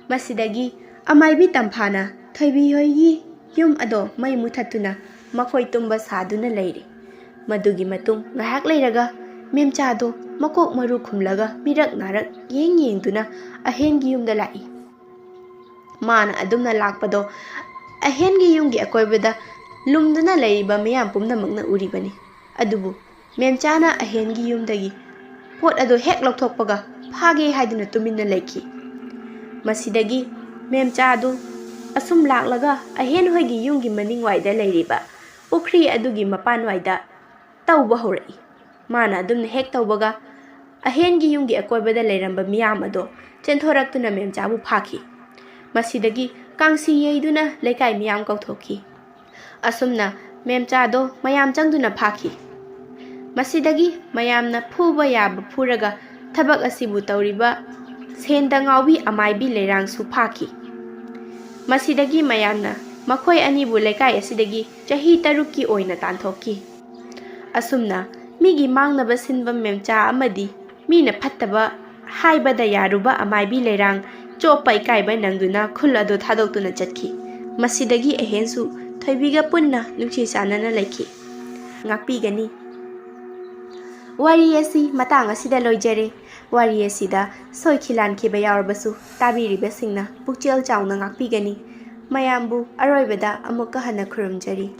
ꯃꯁꯤꯗꯒꯤ ꯑꯃꯥꯏꯕꯤ ꯇꯝꯐꯥꯅ ꯊꯣꯏꯕꯤ ꯍꯣꯏꯒꯤ ꯌꯨꯝ ꯑꯗꯣ ꯃꯩ ꯃꯨꯊꯠꯇꯨꯅ ꯃꯈꯣꯏ ꯇꯨꯝꯕ ꯁꯥꯗꯨꯅ ꯂꯩꯔꯦ꯫ ꯃꯗꯨꯒꯤ ꯃꯇꯨꯡ ꯉꯥꯏꯍꯥꯛ ꯂꯩꯔꯒ ꯃꯦꯝꯆꯥꯗꯣ ꯃꯀꯣꯛ ꯃꯔꯨ ꯈꯨꯝꯂꯒ ꯃꯤꯔꯛ ꯅꯥꯔꯛ ꯌꯦꯡ ꯌꯦꯡꯗꯨꯅ ꯑꯍꯦꯟꯒꯤ ꯌꯨꯝꯗ ꯂꯥꯛꯏ꯫ ꯃꯥꯅ ꯑꯗꯨꯝꯅ ꯂꯥꯛꯄꯗꯣ ꯑꯍꯦꯟꯒꯤ ꯌꯨꯝꯒꯤ ꯑꯀꯣꯏꯕꯗ ꯂꯨꯝꯗꯨꯅ ꯂꯩꯔꯤꯕ ꯃꯤꯌꯥꯝ ꯄꯨꯝꯅꯃꯛꯅ ꯎꯔꯤꯕꯅꯤ꯫ ꯑꯗꯨꯕꯨ ꯃꯦꯝꯆꯥꯅ ꯑꯍꯦꯟꯒꯤ ꯌꯨꯝꯗꯒꯤ ꯄꯣꯠ ꯑꯗꯨ ꯍꯦꯛ ꯂꯧꯊꯣꯛꯄꯒ ꯐꯥꯒꯦ ꯍꯥꯏꯗꯨꯅ ꯇꯨꯃꯤꯟꯅ ꯂꯩꯈꯤ꯫ ꯃꯁꯤꯗꯒꯤ ꯃꯦꯝꯆꯥꯗꯨ ꯑꯁꯨꯝ ꯂꯥꯛꯂꯒ ꯑꯍꯦꯟ ꯍꯣꯏꯒꯤ ꯌꯨꯝꯒꯤ ꯃꯅꯤꯡꯋꯥꯏꯗ ꯂꯩꯔꯤꯕ ꯄꯨꯈ꯭ꯔꯤ ꯑꯗꯨꯒꯤ ꯃꯄꯥꯟꯋꯥꯏꯗ ꯇꯧꯕ ꯍꯧꯔꯛꯏ꯫ ꯃꯥꯅ ꯑꯗꯨꯝꯅ ꯍꯦꯛ ꯇꯧꯕꯒ ꯑꯍꯦꯟꯒꯤ ꯌꯨꯝꯒꯤ ꯑꯀꯣꯏꯕꯗ ꯂꯩꯔꯝꯕ ꯃꯤꯌꯥꯝ ꯑꯗꯣ ꯆꯦꯟꯊꯣꯔꯛꯇꯨꯅ ꯃꯦꯝꯆꯥꯕꯨ ꯐꯥꯈꯤ꯫ ꯃꯁꯤꯗꯒꯤ ꯀꯥꯡꯁꯤ ꯌꯩꯗꯨꯅ ꯂꯩꯀꯥꯏ ꯃꯤꯌꯥꯝ ꯀꯧꯊꯣꯛꯈꯤ꯫ ꯑꯁꯨꯝꯅ ꯃꯦꯝꯆꯥꯗꯣ ꯃꯌꯥꯝ ꯆꯪꯗꯨꯅ ꯐꯥꯈꯤ꯫ ꯃꯁꯤꯗꯒꯤ ꯃꯌꯥꯝꯅ ꯐꯨꯕ ꯌꯥꯕ ꯐꯨꯔꯒ ꯊꯕꯛ ꯑꯁꯤꯕꯨ ꯇꯧꯔꯤꯕ ꯁꯦꯟꯗ ꯉꯥꯎꯕꯤ ꯑꯃꯥꯏꯕꯤ ꯂꯩꯔꯥꯡꯁꯨ ꯐꯥꯈꯤ꯫ ꯃꯁꯤꯗꯒꯤ ꯃꯌꯥꯝꯅ ꯃꯈꯣꯏ ꯑꯅꯤꯕꯨ ꯂꯩꯀꯥꯏ ꯑꯁꯤꯗꯒꯤ ꯆꯍꯤ ꯇꯔꯨꯛꯀꯤ ꯑꯣꯏꯅ ꯇꯥꯟꯊꯣꯛꯈꯤ꯫ ꯑꯁꯨꯝꯅ ꯃꯤꯒꯤ ꯃꯥꯡꯅꯕ ꯁꯤꯟꯕ ꯃꯦꯝꯆꯥ ꯑꯃꯗꯤ ꯃꯤꯅ ꯐꯠꯇꯕ ꯍꯥꯏꯕꯗ ꯌꯥꯔꯨꯕ ꯑꯃꯥꯏꯕꯤ ꯂꯩꯔꯥꯡ ꯆꯣꯞꯄ ꯏꯀꯥꯏꯕ ꯅꯪꯗꯨꯅ ꯈꯨꯜ ꯑꯗꯨ ꯊꯥꯗꯣꯛꯇꯨꯅ ꯆꯠꯈꯤ꯫ ꯃꯁꯤꯗꯒꯤ ꯑꯍꯦꯟꯁꯨ ꯊꯣꯏꯕꯤꯒ ꯄꯨꯟꯅ ꯅꯨꯡꯁꯤ ꯆꯥꯟꯅꯅ ꯂꯩꯈꯤ꯫ ꯉꯥꯛꯄꯤꯒꯅꯤ꯫ ꯋꯥꯔꯤ ꯑꯁꯤ ꯃꯇꯥꯡ ꯑꯁꯤꯗ ꯂꯣꯏꯖꯔꯦ꯫ ꯋꯥꯔꯤ ꯑꯁꯤꯗ ꯁꯣꯏꯈꯤ ꯂꯥꯟꯈꯤꯕ ꯌꯥꯎꯔꯕꯁꯨ ꯇꯥꯕꯤꯔꯤꯕꯁꯤꯡꯅ ꯄꯨꯛꯆꯦꯜ ꯆꯥꯎꯅ ꯉꯥꯛꯄꯤꯒꯅꯤ꯫ ꯃꯌꯥꯝꯕꯨ ꯑꯔꯣꯏꯕꯗ ꯑꯃꯨꯛꯀ ꯍꯟꯅ ꯈꯨꯔꯨꯝꯖꯔꯤ꯫